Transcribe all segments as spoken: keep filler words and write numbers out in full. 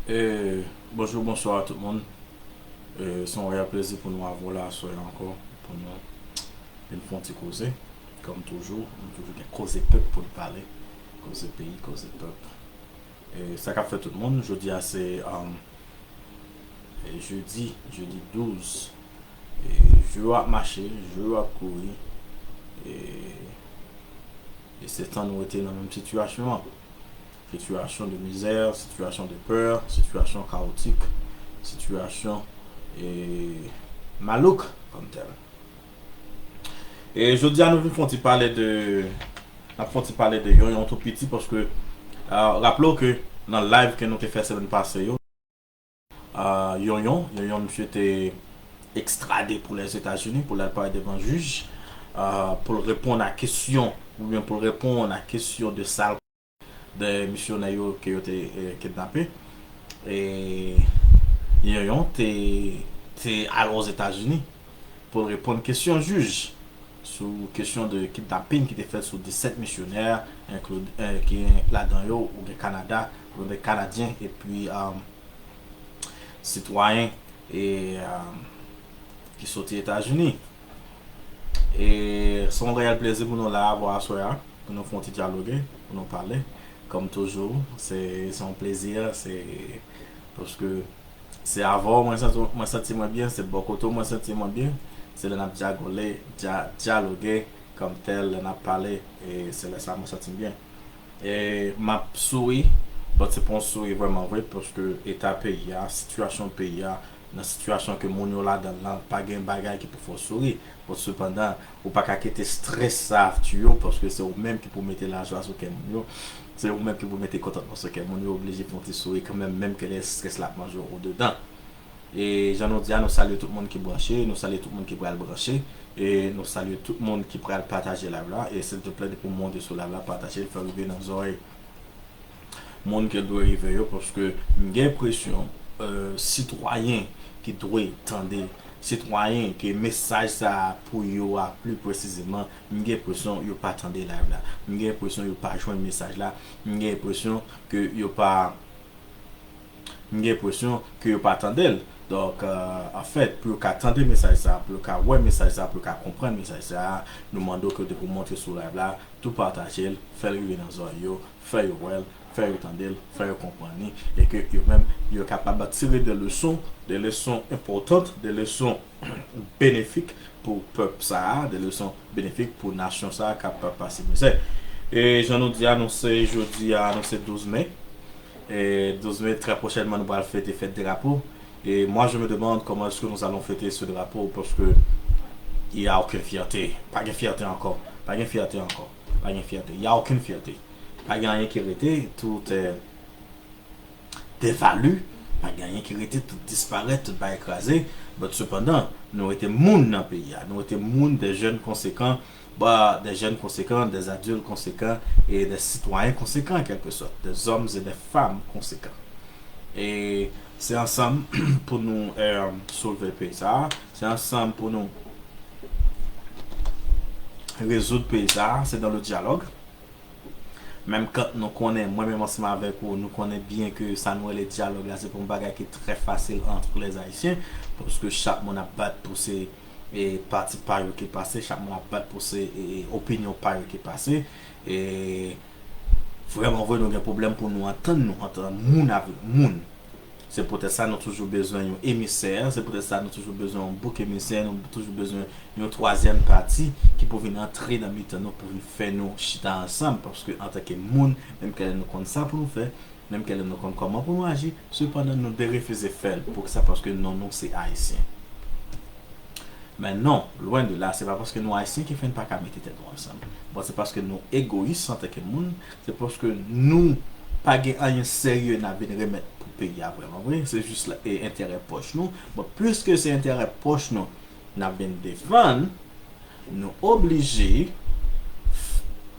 E, bonjou, bonswa tout moun. E, se yon reyèl plezi pou nou avè w la aswè a ankò, pou nou vin fè yon ti koze. Kòm toujou, nou toujou gen koze pèp pou n pale. Koze peyi, koze pèp. E, sa k ap fèt tout moun, jodi a se, um, e, jedi, jedi douz. E, jou yo ap mache, jou yo ap kouri. E, e se tan nou rete nan menm sitiyasyon an. Sitiyasyon de mizè, sitiyasyon de pè, sitiyasyon kawotik, sitiyasyon, e, malouk kòm tèl. E jodi a nou vin fè yon ti pale de, n ap fè yon ti pale de Yonyon tou piti paske, ah, raple w ke nan live ke nou te fè semèn pase yo, ah, Yonyon, Yonyon misye te ekstrade pou Lèzetazini pou l al parèt devan jij, ah, pou l reponn a kesyon, oubyen pou l reponn a kesyon de sa l de misyonè yo ke yo te, eh, kidnape. E Yonyon te, te al Ozetazini pou l reponn kesyon jij sou kesyon de kidnapin ki te fèt sou disèt misyonè, enkli, eh, ki ladan yo ou gen Kanada, ou gen Kanadyen, epi, um, sitwayen e, um, ki soti Etazini. E se yon reyèl plezi pou nou la avè w aswè a, pou nou fè yon ti dyaloge, pou nou pale. Kòm toujou, se, se yon plezi, se paske se avè w mwen santi, mwen santi mwen byen, se bò kote w mwen santi mwen byen, se lè n ap dyagole, dya-, dyaloge kòm tèl, lè n ap pale, e se lè sa mwen santi m byen. E m ap souri, but se pa yon souri vrèman vre, paske eta peyi a, sitiyasyon peyi a, nan sitiyasyon ke moun yo ladan l lan, pa gen bagay ki pou fè w souri. But sepandan, ou pa ka kite strès sa ap tiye w, paske se ou menm ki pou mete lajwa sou kè moun yo. Se ou menm ki pou mete kontantman sou kè moun yo, oblije fè yon ti souri kanmenm, menm ke lè strès la ap manje w odedan. E jan nou di a, nou salye tout moun ki branche, nou salye tout moun ki pral branche, e nou salye tout moun ki pral pataje live la. E silvouplè, depi w monte sou live la, pataje l, fè l rive nan zòrèy moun ke l dwe rive yo, paske m gen enpresyon, euh, sitwayen ki dwe tande, sitwayen ke mesaj sa a pou yo a, pli presizeman, m gen enpresyon yo pa tande live la. M gen enpresyon yo pa jwenn mesaj la. M gen enpresyon ke yo pa M gen enpresyon ke yo pa tande l. Donk, euh, anfèt, pou yo ka tande mesaj sa, pou yo ka wè mesaj sa, pou yo ka konprann mesaj sa, nou mande w ke depi w monte sou live la, tou pataje l, fè l rive nan zòrèy yo, fè yo wè l, fè yo tande l, fè yo konprann li, e ke yo menm, yo kapab tire de leson, de leson enpòtan, de leson benefik pou pèp sa a, de leson benefik pou nasyon sa a k ap pase mizè. E jan nou di a, nou se jodi a, nou se douz me. E douz me, trè pwochènman, nou pral fete fèt drapo. Et moi, je me demande comment est-ce que nous allons fêter ce drapeau, parce que il y a aucune fierté. Pa gen fyète ankò. Pa gen fyète ankò. Pa gen fyète. Il y a aucune fierté. Pa gen anyen ki rete, tout, euh, devali, pa gen anyen ki rete, tout disparèt, tout bagay kraze. But sepandan, nou rete moun nan peyi a. Nou rete moun, de jèn konsekan, ba, de jèn konsekan, de adilt konsekan, e de sitwayen konsekan, an kèlkesòt, de zòm e de fanm konsekan. E se ansanm pou nou, eh, soulve peyi sa a. Se ansanm pou nou rezoud peyi sa a. Se dans le dialogue. Menm kan nou konnen, mwen menm ansanm avèk ou, nou konnen byen ke sa nou rele dyalòg la, se pa yon bagay ki trè fasil entre les Haïtiens, paske chak moun ap bat pou se, e, pati pa yo ki pase, chak moun ap bat pou se, e, e, opinyon pa yo ki pase. E vrèman vre, nou gen pwoblèm pou nou antann nou, antann moun avèk moun. Se poutèt sa nou toujou bezwen yon emisè, se poutèt sa nou toujou bezwen yon bouk emisè, nou toujou bezwen yon twazyèm pati ki pou vin antre nan mitan nou, pou vin fè nou chita ansanm, paske antanke moun, menm kè lè nou konn sa pou nou fè, menm kè lè nou konn kòman pou nou aji, sepandan nou derefize fè l. Poukisa? Paske non nou se Ayisyen. Men non, lwen de la, se pa paske nou Ayisyen ki fè n pa ka mete tèt nou ansanm. Bon, se paske nou egoyis antanke moun, se paske nou pa gen anyen serye n ap vin remèt pou peyi a vrèman vre. Se jis la, e, enterè pòch nou. Bon, piske se enterè pòch nou n ap vin defann, nou oblije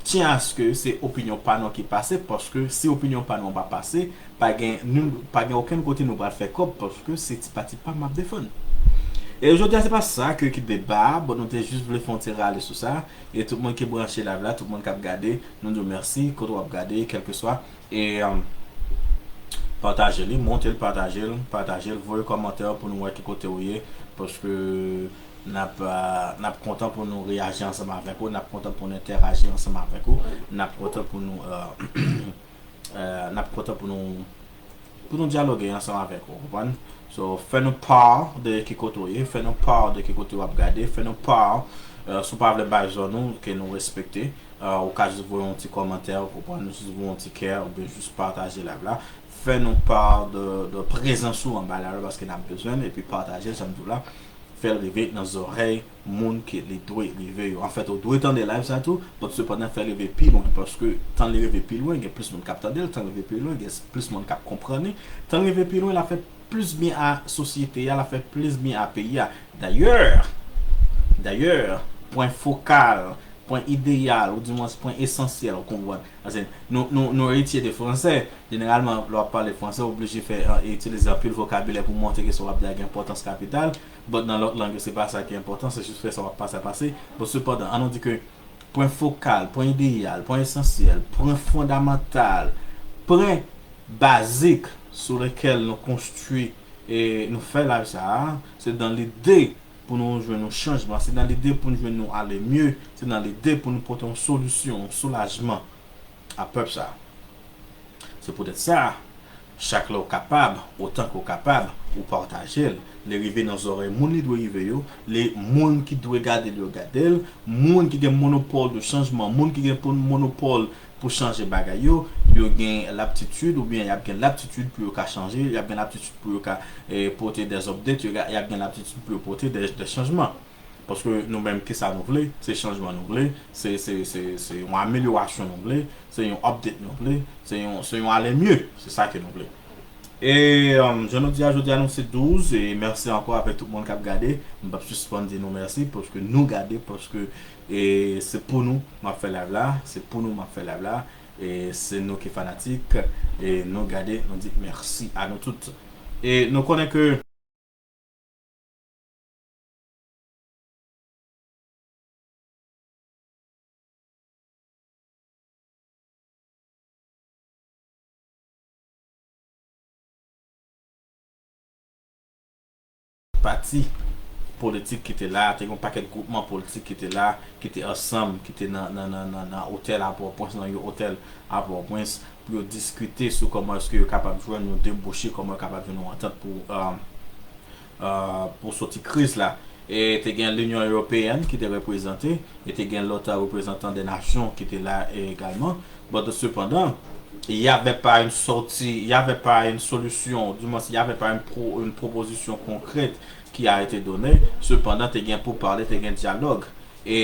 tyen aske se opinyon pa nou ki pase, paske si opinyon pa nou an pa pase, pa gen, nou, pa gen okenn kote nou pral fè kòb, paske se ti pati pa m ap defann. E jodi a, se pa sa ke, ki deba a, bon, nou te jis vle fè yon ti rale sou sa, e tout moun ki branche live la, tout moun k ap gade, nou di w mèsi, kote w ap gade, kèlkeswa, e, um, Pataje li, monte l, pataje l, pataje l, voye kòmantè pou nou wè ki kote ou ye, paske n ap, ah, n ap kontan pou nou reyaji ansanm avèk ou, n ap kontan pou nou entèraji ansanm avèk ou, n ap kontan pou nou, euh, euh, n ap kontan pou nou, pou nou dyaloge ansanm avèk ou, konprann? So, fè nou pa de ki kote ou ye, fè nou pa de ki kote w ap gade, fè nou pa, euh, si w pa vle bay zòn ou, ke nou respekte, euh, ou ka jis voye yon ti kòmantè, ou konprann, jis voye yon ti kè, oubyen jis pataje live la. Fè nou pa de, de prezans ou anba live la, paske n ap bezwen l, epi pataje l, jan m di w la. Fè l rive nan zòrèy moun ke li dwe rive yo. Anfèt, ou dwe tande live sa tou, but sepandan fè l rive pi lwen, paske tan li rive pi lwen, gen plis moun k ap tande l, tan li rive pi lwen, gen plis moun k ap konprann li, tan li rive pi lwen, l ap fè plis byen a sosyete a, l ap fè plis byen a peyi a. Dayè, dayè, pwen fokal, pwen ideyal, ou dimwens pwen esansyèl, ou konprann. Paske nou, nou, nou eritye de fransè. Jeneralman, lè w ap pale fransè, ou oblije fè, euh, itilize anpil vokabilè pou montre ke sa w ap di a gen enpòtans kapital. But nan lòt lang yo, se pa sa ki enpòtan, se jis fè sa w ap pase a pase. Bon, sepandan, ann nou di ke pwen fokal, pwen ideyal, pwen esansyèl, pwen fondamantal, pwen bazik sou lekèl nou konstwi e nou fè live sa a, se nan lide pou nou jwenn yon chanjman, se nan lide pou nou jwenn yon ale mye, se nan lide pou nou pote yon solisyon, yon soulajman a pèp sa a. Se poutèt sa, chak lè w kapab, otan ke w kapab, ou pataje l. Li rive nan zòrèy moun li dwe rive yo, li, moun ki dwe gade l yo gade l, moun ki gen monopòl de chanjman, moun ki gen pon-, monopòl pou chanje bagay yo, yo gen laptitid oubyen y ap gen laptitid pou yo ka chanje, y ap gen laptitid pou yo ka, eh, pote des updates, yo ga-, y ap gen laptitid pou yo pote des, des chanjman. Paske nou menm, kisa nou vle? Se chanjman nou vle, se, se, se, se yon amelyorasyon nou vle, se yon update nou vle, se yon, se yon ale mye, se sa ke nou vle. E, um, jan nou di a, jodi a nou se douz, e mèsi ankò avèk tout moun k ap gade. M p ap sispann di nou mèsi paske nou gade, paske, e, se pou nou m ap fè live la, se pou nou m ap fè live la, e se nou ki fanatik, e nou gade, nou di mèsi a nou tout. E nou konnen ke pati politik ki te la, te gen yon pakèt gwoupman politik ki te la, ki te ansanm, ki te nan, nan, nan, nan, nan otèl a Pòtoprens, nan yon otèl a Pòtoprens, pou yo diskite sou kòman èske yo kapab jwenn yon debouche, kòman yo kapab jwenn yon antant pou, euh, euh, pou soti kriz la. E te gen Linyon Ewopeyèn ki te reprezante, e te gen lòt reprezantan de nasyon ki te la egalman. But sepandan, il y avait pas une sortie, il y avait pas une solution, du moins, il y avait pas une pro-, une proposition concrète qui a été donnée. Sepandan, te gen pou pale, te gen dyalòg. E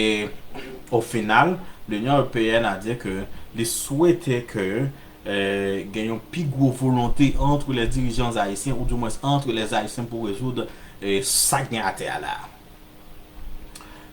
o final, Linyon Ewopeyèn a di ke li swete ke, eh, gen yon pi gwo volonte entre les dirigeants haïtiens, ou du moins entre les Haïtiens, pou rezoud, eh, sa k gen atè a la.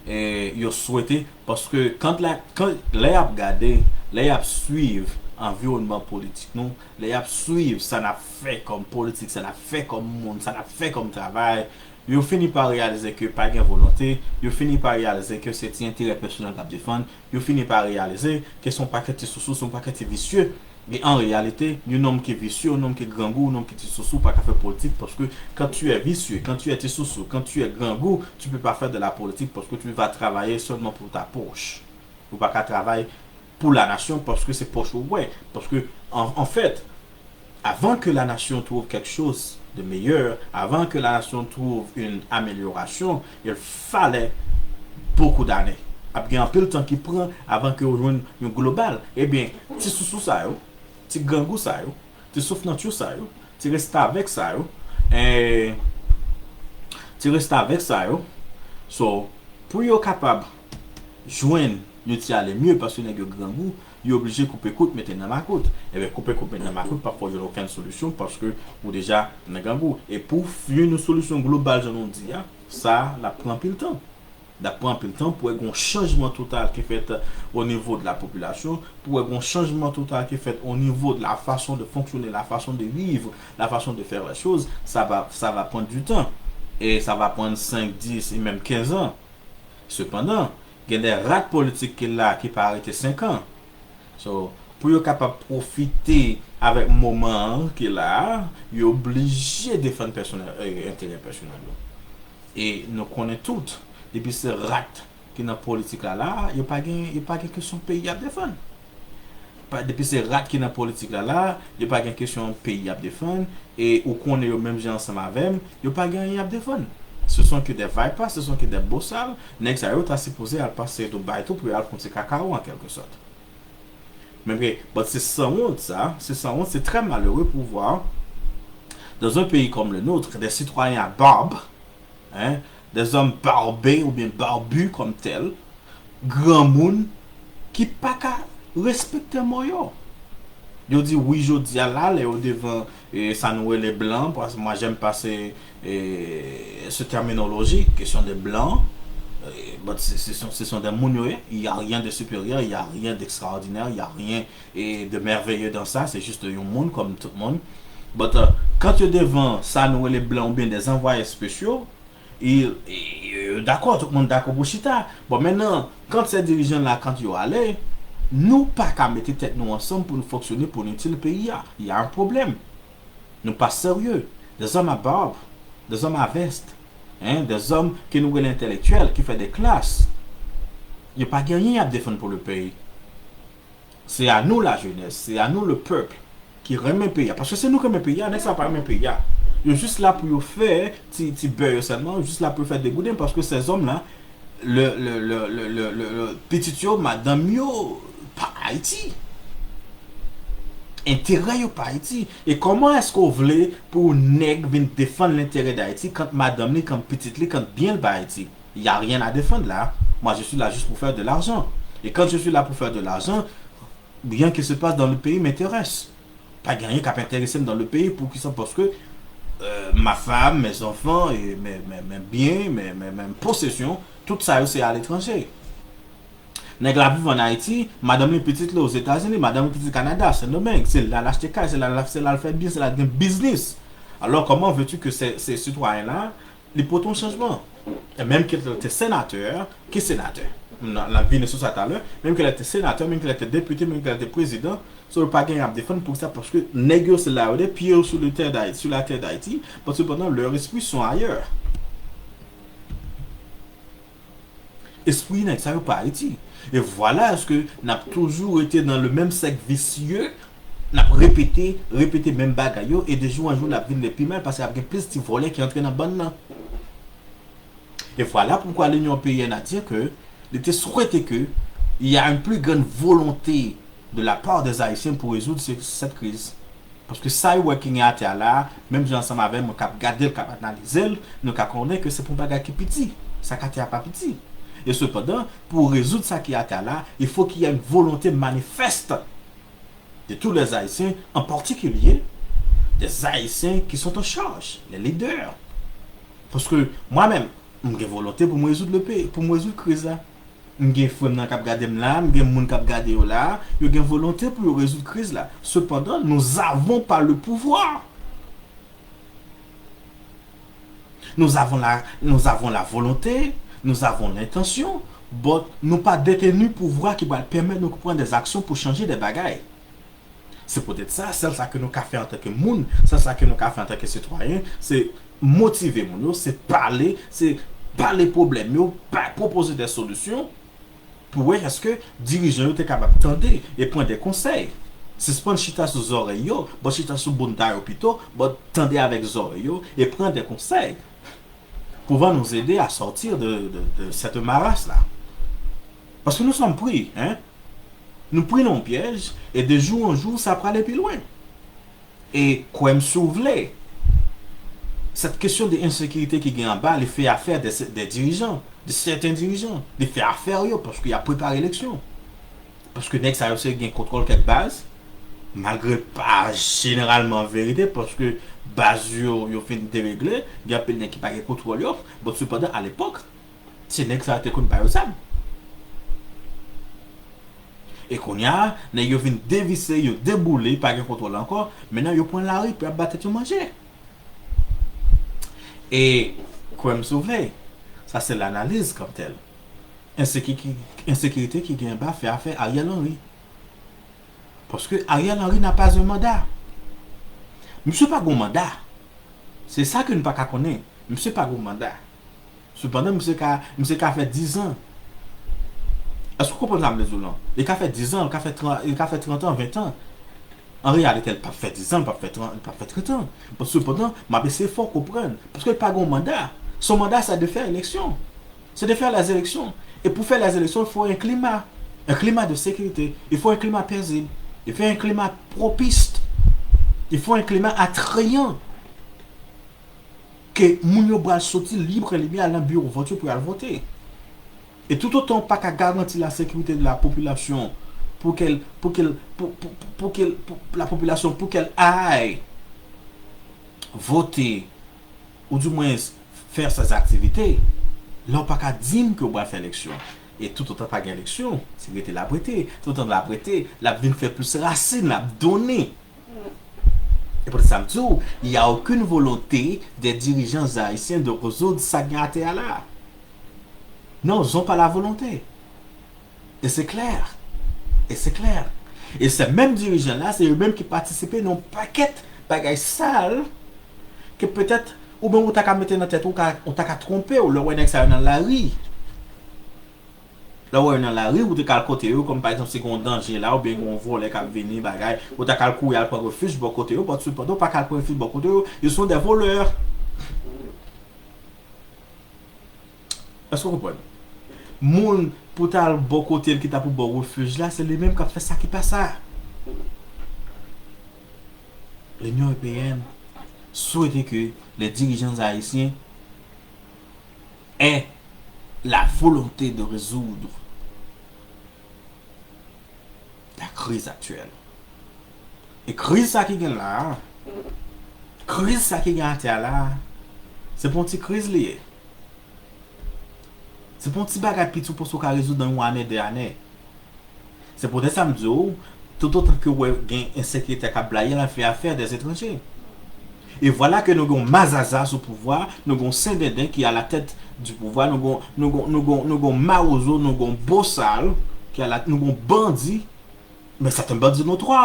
E yo swete, paske kan la, kan, lè y ap gade, lè y ap swiv anviwònman politik nou, lè y ap swiv sa n ap fè kòm politik, sa n ap fè kòm moun, sa n ap fè kòm travay, yo fini pa reyalize ke pa gen volonte, yo fini pa reyalize ke se ti enterè pèsonèl k ap defann, yo fini pa reyalize ke se yon pakèt ti sousou, se yon pakèt ti visye. E an reyalite, yon nonm ki visye, yon nonm ki grangou, yon nonm ki ti sousou pa ka fè politik, paske quand tu es vicieux, quand tu es ti sousou, quand tu es grangou, tu peux pas faire de la politique parce que tu vas travailler seulement pour ta poche. Ou pa ka travay pou la nasyon paske se pòch ou wè. Paske, an, an fèt, avant que la nation trouve quelque chose de meilleur, avant que la nation trouve une amélioration, il fallait beaucoup d'années. Ap gen anpil tan ki pran avan ke yo jwenn yon global. Ebyen, ti sousou sa yo, ti grangou sa yo, ti soufnantyou sa yo, ti restavèk sa yo, eh, ti restavèk sa yo. So, pou yo kapab jwenn yon ti ale mye, paske nèg yo grangou, yo oblije koupe kout, mete nan makout. Ebyen, koupe kout, mete nan makout, p ap fè w jwenn okenn solisyon, paske ou deja nan grangou. E pou w jwenn yon solisyon global, jan nou di a, sa, l ap pran anpil tan. L ap pran anpil tan pou wè gen yon chanjman total ki fèt o nivo de la popilasyon, pou wè gen yon chanjman total ki fèt o nivo de la façon de fonctionner, la façon de vivre, la façon de faire les choses. Ça va, ça va prendre du temps. Et ça va prendre cinq, dix et même quinze ans. Sepandan, gen de rat politik ki la ki pa rete senk an. So, Pou yo kapab pwofite avèk moman an ki la a, yo oblije defann pèsonèl, e, enterè pèsonèl yo. E nou konnen tout, depi se rat ki nan politik la la, yo pa gen, yo pa gen kesyon peyi y ap defann. Pa, depi se rat ki nan politik la la, yo pa gen kesyon peyi y ap defann, e ou konnen yo menm jan ansanm avè m, yo pa gen anyen y ap defann. Ce sont que des vipères, ce sont que des bosal, nèg sa yo ta sipoze al pase tou bay tou pou yo al fon ti kakao an kèlke sòt. Men, but se sanwont sa, se sanwont, c'est très malheureux pour voir dans un pays comme le nôtre, des citoyens à barbe, hein, des hommes barbés ou bien barbus comme tel, granmoun ki pa ka respekte mo yo. Yo di wi jodi a la, lè yo devan e sa nou rele blan, parce que moi j'aime pas ce, e, ce terminologie, question de blanc, e, but ce, ce sont, ce sont des moun yo ye, il y a rien de supérieur, il y a rien d'extraordinaire, il y a rien e, de merveilleux dans ça, c'est juste yon moun comme tout moun. But, euh, quand yo devan sa nou rele blan ou bien des envoyés spéciaux, e, e, yo dakò, tout moun dakò pou chita. Bon, maintenant, quand ces dirigeants là, quand yo ale, nou pa ka mete tèt nou ansanm pou nou fonksyone, pou nou itil peyi a. Il y a un problème. Nou pa serye. Des hommes à barbe, des hommes à veste, hein, des hommes ke nou rele entèlektyèl, ki fè de klas. Yo pa gen anyen y ap defann pou le peyi. Se a nou lajenès, se a nou le pèp ki renmen peyi a. Paske se nou ki renmen peyi a, nèg sa pa renmen peyi a. Yo jis la pou yo fè ti, ti bè yo sèlman, yo jis la pou yo fè degouden, paske ces hommes là, le, le, le, le, le, le, le, pitit yo, madanm yo, pa Ayiti. Enterè yo pa Ayiti. E kòman èske w vle pou nèg vin defann lenterè d Ayiti, quand madanm li, quand pitit li, quand byen l pa Ayiti? Il y a rien à défendre là. Moi, je suis là juste pour faire de l'argent. Et quand je suis là pour faire de l'argent, rien qui se passe dans le pays m'intéresse. Pa gen anyen k ap enterese m dans le pays. Poukisa? Paske, euh, ma femme, mes enfants, et mes, mes, mes biens, mes, mes, mes possessions, tout sa yo se aletranje. Nèg la viv ann Ayiti, madanm li, pitit li Ozetazini, madanm li, pitit Kanada, Sendomeng. Se la l achte kay, se la, se la l fè byen, se la l gen biznis. Alors, comment veux-tu que ces, ces citoyens-là, li pote yon chanjman? E menm ke l te senatè, ki senatè? N a, n a vini sou sa talè. Menm ke l te senatè, menm ke l te depite, menm ke l te prezidan, so yo pa gen ap defann pou sa, paske nèg yo se la yo de, pye yo sou le tè d'Ayiti, sou la tè d'Ayiti, but cependant leurs esprits sont ailleurs. Espri nèg sa yo pa Ayiti. E vwala èske n ap toujou rete nan le menm sèk visye, n ap repete, repete menm bagay yo, e de jou an jou l ap vin de pi mal, paske ap gen plis ti vòlè ki antre nan bann nan. E vwala poukwa Linyon Peyèn a di ke li te swete ke y a une plus grande volonté de la part des Haïtiens pour résoudre ce, cette crise. Paske sa yo wè ki gen atè a la, menm jan ansanm avè mwen k ap gade l, k ap analize l, nou ka konnen ke se pou yon bagay ki piti. Sa k atè a pa piti. E sepandan, pou rezoud sa ki atè a la, il faut qu'il y ait une volonté manifeste de tous les Haïtiens, en particulier des Haïtiens qui sont en charge, les leaders. Paske mwen menm, m gen volonte pou m rezoud le peyi, pou m rezoud kriz la. M gen frè m nan k ap gade m la, m gen moun k ap gade yo la, yo gen volonte pou yo rezoud kriz la. Sepandan, nous avons pas le pouvoir. Nous avons la, nous avons la volonté, nous avons l'intention, but nou pa deteni pouvwa ki pral pèmèt nou pran des actions pou chanje de bagay. Se poutèt sa, sèl sa ke nou ka fè antanke moun, sèl sa ke nou ka fè antanke sitwayen, se motive moun yo, se pale, se pale pwoblèm yo, pa pwopoze de solisyon pou wè èske dirijan yo te kapab tande e pran de konsèy. Sispann chita sou zòrèy yo, but chita sou bounda yo pito, but tande avèk zòrèy yo e pran de konsèy pouvant nous aider à sortir de, de, de cette marasla. Paske nou sòm pri, hein? Nou pri nan yon pyèj, e de jou an jou, sa prale pi lwen. E kwè m si w vle, cette question de ensekirite ki gen anba, li fè afè de, de dirijan, de sèten dirijan. Li fè afè yo, paske y ap prepare eleksyon. Paske nèg sa yo se gen kontwòl kèk baz, malgre pa jeneralman verite, paske baz yo, yo fin deregle, gen anpil nèg ki pa gen kontwòl yo, but sepandan, alepòk, se nèg sa yo te konn ba yo zam. E kounye a, nèg yo vin devise, yo deboule, pa gen kontwòl ankò, mennen yo pran lari pou y ap ba tèt yo manje. E, kwè m si w vle, sa se lanaliz kòm tèl. Enseki-, ensekirite ki gen anba fè afè Ariel Henry. Paske Ariel Henry n'a pas un mandat. Misye pa gon manda. Se sa ke nou pa ka konnen. Misye pa gon manda. Sepandan, misye ka, misye ka fè dizan. Èske w konprann sa m vle di w lan? Li ka fè dizan, li ka fè trant, li ka fè trant an, ven an. An reyalite, li p ap fè dizan, li p ap fè trant, li p ap fè trant an. Bon, sepandan, m ap eseye fè w konprann. Paske li pa gon manda. Son mandat, c'est de faire élection. C'est de faire les élections. Et pour faire les élections, il faut un climat, un climat de sécurité. Il faut un climat paisible. Il faut un climat propice. Il faut un climat attrayant. Ke moun yo pral soti lib e libè al nan biwo vòt yo pou y al vote. E toutotan w pa ka garanti la sécurité de la population pour qu'elle, pour qu'elle, pour, pour, pour qu'elle, pour la population, pour qu'elle aille voter, ou du moins faire ses activités, la w pa ka di m ke w pral fè eleksyon. E toutotan pa gen eleksyon, se rete l ap rete. Toutotan l ap rete, l ap vin fè plis rasin, l ap donnen. E poutèt sa m di w, il y a aucune volonté des dirigeants haïtiens de résoudre sa k gen atè a la. Non, ils ont pas la volonté. E se klè. E se klè. E se menm dirijan la, se yo menm ki patisipe nan yon pakèt bagay sal ke petèt ou menm ou ta ka mete nan tèt ou, ou ka, ou ta ka twonpe w lè w wè nèg sa yo nan lari. Lè w wè yo nan lari, ou te ka al kote yo, kòm pa egzanp, si gen yon danje la, oubyen gen yon vòlè k ap vini, bagay, ou ta ka al kouri al pran refij bò kote yo, but sepandan, ou pa ka al pran refij bò kote yo, ils sont des voleurs. Èske w konprann? Moun pou ta al bò kote l ki ta pou ba w refij la, se li menm k ap fè sa ki pa sa. L'Union européenne souhaite que les dirigeants haïtiens aient la volonté de résoudre la crise actuelle. E kriz sa ki gen la a, kriz sa ki gen atè a la a, se pa yon ti kriz li ye. Se pa yon ti bagay piti w panse w ka rezoud nan yon ane, de ane. Se poutèt sa m di w, toutotan ke w wè gen ensekirite k ap blayi, la fè afè dèzetranjè. E vwala ke nou gen yon mazaza sou pouvwa, nou gen yon sendenden ki alatèt di pouvwa, nou gen, nou gen, nou gen, nou gen yon mawozo, nou gen yon bosal, ki ala, nou gen yon bandi, men sèten bandi notwa.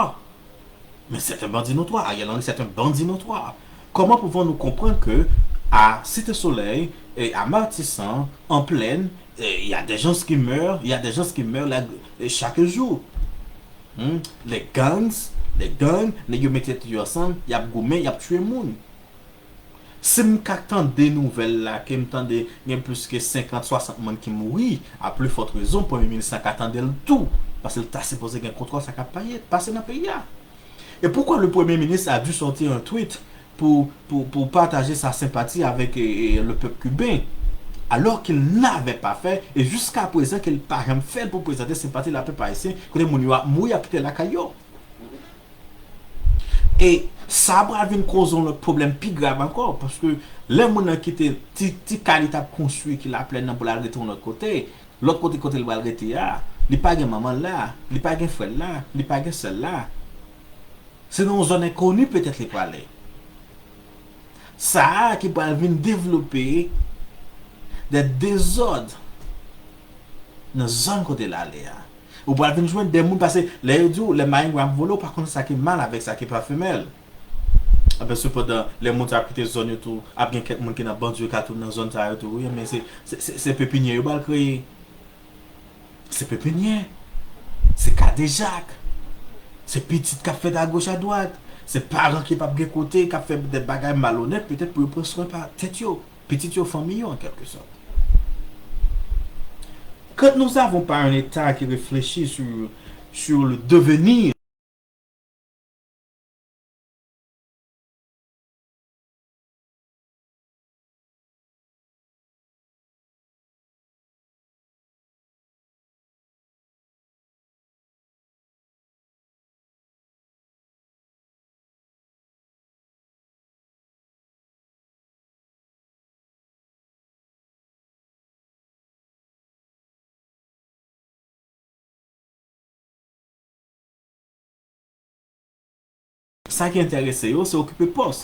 Men sèten bandi notwa, Ariel Henry sèten bandi notwa. Kòman pouvons-nous comprendre que à Cité Soleil et à Martissant, en plaine, eh, il y a des gens qui meurent, il y a des gens qui meurent la, eh, chaque jour. Hmm? Les gangs, les gangs, nèg yo mete tèt yo ansanm, y ap goumen, y ap tiye moun. Si m ka tande nouvèl la, ke m tande gen plis ke senkant, swasant moun ki mouri, a pli fòt rezon, premye minis la ka tande l tou, paske l ta sipoze gen kontwòl sa k ap paye, pase nan peyi a. Et pourquoi le Premier ministre a dû sortir un tweet pour, pour, pour partager sa sympathie avec, euh, euh, le peuple cubain, alors qu'il n'avait pas fait, et jusqu'à présent, ke l pa janm fè l pou prezante senpati la pèp ayisyen, kote moun yo ap mouri, ap kite lakay yo. E sa pral vin koze yon lòt pwoblèm pi grav ankò, paske lè moun nan kite ti, ti kay li t ap konstwi ki laplèn nan pou l al rete yon lòt kote, lòt kote, kote l pral rete a, li pa gen manman l la, li pa gen frè l la, li pa gen sè l la. Se nan yon zòn enkoni petèt li prale. Sa a ki pral vin devlope de dezòd nan zòn kote l ale a. Ou pral vin jwenn de moun, paske lè yo di w, lè marengo ap vole, ou pa konn sa ki mal avèk sa ki pa femèl. Anben, sepandan, lè moun sa ap kite zòn yo tou, ap gen kèk moun ki nan bandi yo ka tounen nan zòn sa yo tou, wi, men se, se, se, se pepinyè yo pral kreye. Se pepinyè. Se kadejak. Se pitit k ap fèt agoch adwat. Se paran ki p ap gen kote, k ap fè de bagay malonèt, petèt pou yo pran swen pa tèt yo, pitit yo, fanmi yo, an kèlke sòt. Quand nous n'avons pas un État qui réfléchit sur, sur le devenir, Sa ki enterese yo, se okipe pòs.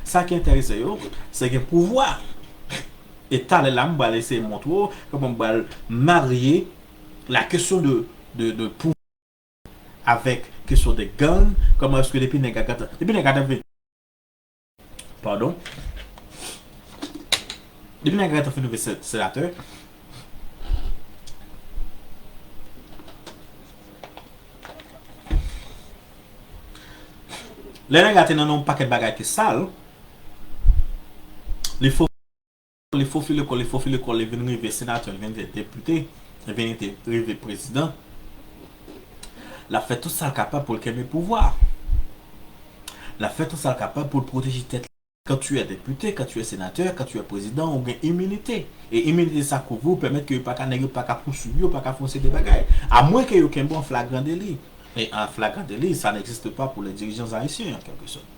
Sa ki enterese yo, se gen pouvwa. E talè la, m pral eseye montre w kòman m pral marye la kesyon de, de, de pouvwa avèk Kesyon de gang, kòman èske depi nèg la gentan, depi nèg la gentan vin, padon, depi nèg la gentan fin rive se-, senatè, lè nèg la te nan yon pakèt bagay ki sal, li fo li fofile kò l, li fofile kò l, li vin rive senatè, li vin rive depite, li vin rive prezidan. L ap fè tout sa l kapab pou l kenbe pouvwa. L ap fè tout sa l kapab pou l pwoteje tèt li. Quand tu es député, quand tu es sénateur, quand tu es président, ou gen iminite. E iminite sa kouvri w, pèmèt ke yo pa ka, nèg yo pa ka pouswiv, yo pa ka fè yon seri de bagay. Amwen ke yo kenbe w an flagran deli. E an flagran deli, ça n'existe pas pour les dirigeants haïtiens, en quelque sorte.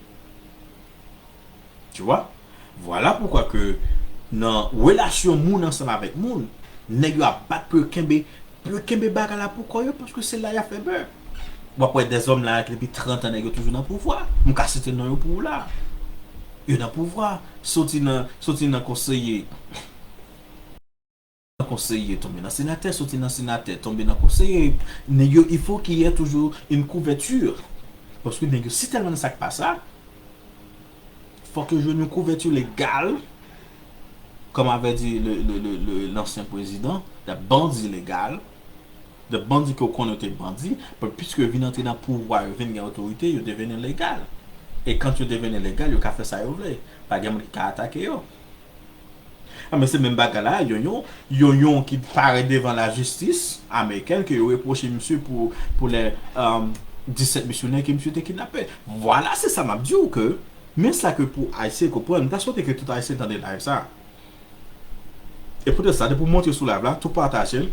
Tu vois? Voilà pourquoi que nan relasyon moun ansanm avèk moun, nèg yo ap bat pou yo kenbe, pou yo kenbe bagay la pou kò yo, paske se la y ap fè bè. W ap wè dèzòm la ki depi trant an nèg yo toujou nan pouvwa. M ka site non yo pou ou la. Yo nan pouvwa. Soti nan, soti nan konseye. Konseye, tonbe nan senatè, soti nan senatè, tonbe nan konseye. Nèg yo, il faut qu'il y ait toujours une couverture. Paske nèg yo, si tèlman nan sa k pa sa, fòk yo jwenn yon kouvèti legal, comme avait dit le, le, le, le, l'ancien président, de bandi legal, de bandi ke w konnen yo te bandi, but piske yo vin antre nan pouvwa, yo vin gen otorite, yo deveni legal. E kan yo deveni legal, yo ka fè sa yo vle. Pa gen moun ki ka atake yo. Ah, men se menm bagay la, Yonyon, Yonyon ki parèt devan lajistis amerikèn, ke yo repwoche misye pou, pou lè, um, disèt misyonè ke misye te kidnape. Vwala, se sa m ap di w ke, men sa ke pou Ayisyen konprann, m ta swete ke tout Ayisyen tande live sa. E poutèt sa, depi w monte sou live la, tou pataje l,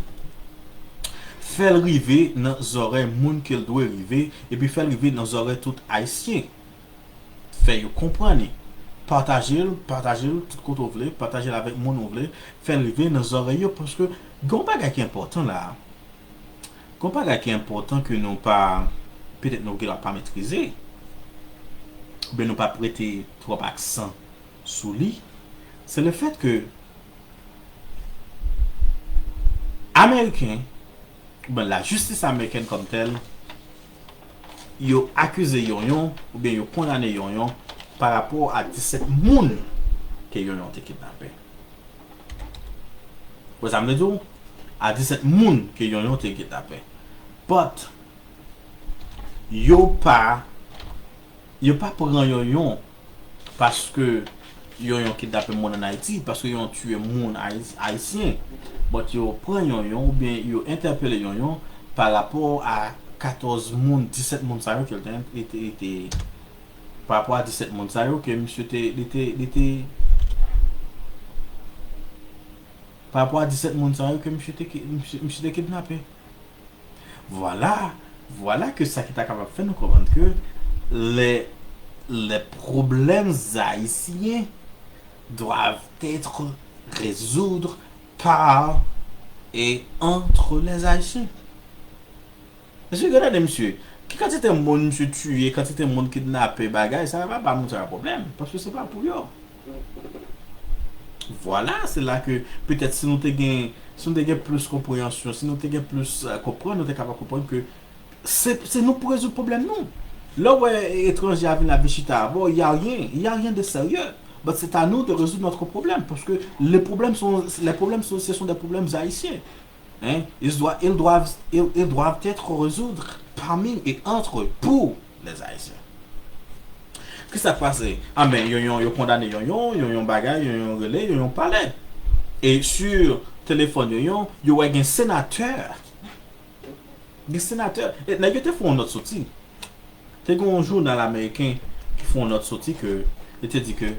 fè l rive nan zòrèy moun ke l dwe rive, epi fè l rive nan zòrèy tout Ayisyen. Fè yo konprann li. Pataje l, pataje l tout kote w vle, pataje l avèk moun ou vle, fè l rive nan zòrèy yo, paske gen yon bagay ki enpòtan la. Gen yon bagay ki enpòtan ke nou pa, petèt nou gen pa metrize, oubyen nou pa prete twòp aksan sou li, se le fèt ke Ameriken, oubyen lajistis amerikèn kòm tèl, yo akize Yonyon, oubyen yo kondane Yonyon pa rapò a disèt moun ke Yonyon te kidnape. Wè sa m vle di w? A disèt moun ke Yonyon te kidnape. But, yo pa, yo pa pran Yonyon paske Yonyon kidnape moun ann Ayiti, paske Yonyon tiye moun Ayi-, ayisyen. But yo pran Yonyon oubyen yo entèpele Yonyon pa rapò a katòz moun, disèt moun sa yo ke l te, li te, li te, pa rapò a disèt moun sa yo ke misye te, li te, li te, pa rapò a disèt moun sa yo ke misye te ki-, misye, misye te kidnape. Vwala, vwala ke sa ki ta kapab fè nou konprann ke les, les problèmes haïtiens doivent être résoudre par et entre les Haïtiens. Mesye, gade misye. Ki kantite moun misye tiye, kantite moun kidnape, bagay, sa pa ba moun sa yo pwoblèm, paske se pa pou yo. Vwala, se la ke petèt si nou te gen, si nou te gen plis konpreyansyon, si nou te gen plis, euh, konprann, nou te kapab konprann ke se, se nou pou rezoud pwoblèm nou. Lè w wè etranje a vin ap vin chita avè w, y a rien, y a rien de sérieux. But c'est à nous de résoudre notre problème, parce que les problèmes sont, les problèmes sont, ce sont des problèmes haïtiens. Hein? Ils doivent, ils doivent, ils, ils doivent être résoudre parmi et entre, pour les Haïtiens. Kisa k pase? Ah, men Yonyon, yo kondane Yonyon, Yonyon bagay, Yonyon rele, Yonyon pale. E sou telefòn Yonyon, yo wè gen senatè. Gen senatè. E nèg yo te fè yon nòt soti. Te gen yon jounal ameriken ki fè yon nòt soti ke li te di ke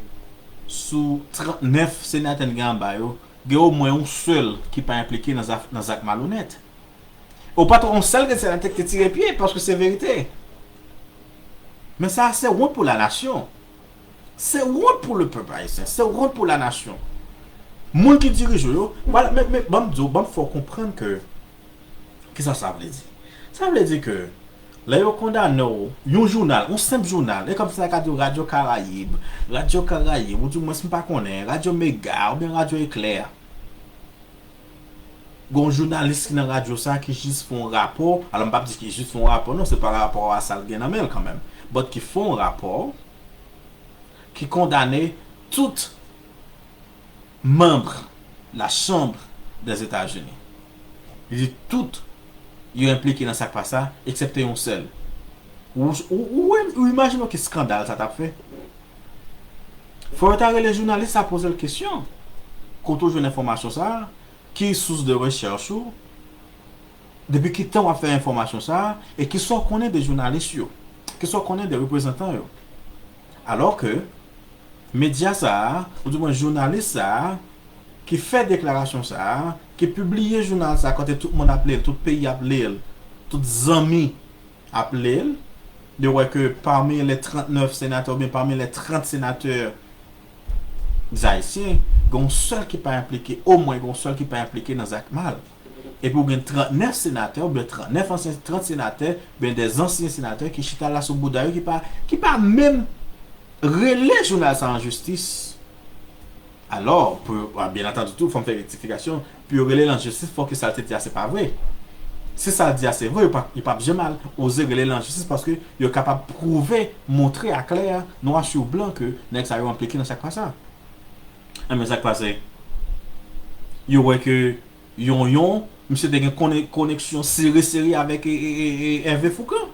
sou trannèf senatè n gen anba yo, gen omwen yon sèl ki pa enplike nan zaf-, nan zak malonèt. Ou pa t wè yon sèl gen senatè ki te tire pye, paske se verite. Men sa, se wont pou la nasyon. Se wont pou le pèp ayisyen. Se wont pou la nasyon. Moun ki dirije yo, vwala, men, men, ban m di w, ban m fè w konprann ke, kisa sa vle di? Sa vle di ke, lè yo kondane w, yon jounal, yon senp jounal, e kòmsi sa ka di w Radyo Karayib, Radyo Karayib, ou di mwens m pa konnen, Radyo Mega, oubyen Radyo Eklè. Gon jounalis ki nan radyo sa ki jis fè yon rapò, alò m p ap di ki jis fè yon rapò, non, se pa rapò a sa l gen nan men l kanmenm, but ki fè yon rapò, ki kondane tout manm la Chambre des États-Unis. Li di tout yo enplike nan sa k pa sa, eksepte yon sèl. Ou, ou, ou, ou imajine w ki skandal sa t ap fè? Fò yo ta rele jounalis sa, poze l kesyon. Kote w jwenn enfòmasyon sa a? Ki sous de rechèch ou? Depi ki tan w ap fè enfòmasyon sa a? E kisa w konnen de jounalis yo? Kisa w konnen de reprezantan yo? Alò ke medya sa a, oudimwen jounalis sa a, ki fè deklarasyon sa a, ki pibliye jounal sa a kote tout moun ap li l, tout peyi ap li l, tout zanmi ap li l, yo wè ke pami lè trannèf senatè oubyen pami lè trant senatè ayisyen, gen yon sèl ki pa enplike, omwen gen yon sèl ki pa enplike nan zak mal. Epi w gen trannèf senatè oubyen trannèf ansyen, trant senatè, oubyen de ansyen senatè ki chita la sou bouda yo, ki pa, ki pa menm rele jounal sa an jistis. Alò, pou, a, byen antandi tou, fò m fè rektifikasyon, pou yo rele l an jistis, fò ke sa l te di a se pa vre. Si sa l di a se vre, yo pa, yo p ap janm al oze rele l an jistis paske yo kapab pwouve, montre aklè, nwa sou blan, ke nèg sa yo enplike nan sa k pa sa. Enben, sa k pase? Yo wè ke Yonyon, misye te gen kone-, koneksyon sere sere avèk e, e, e, e, Hervé Fourcand.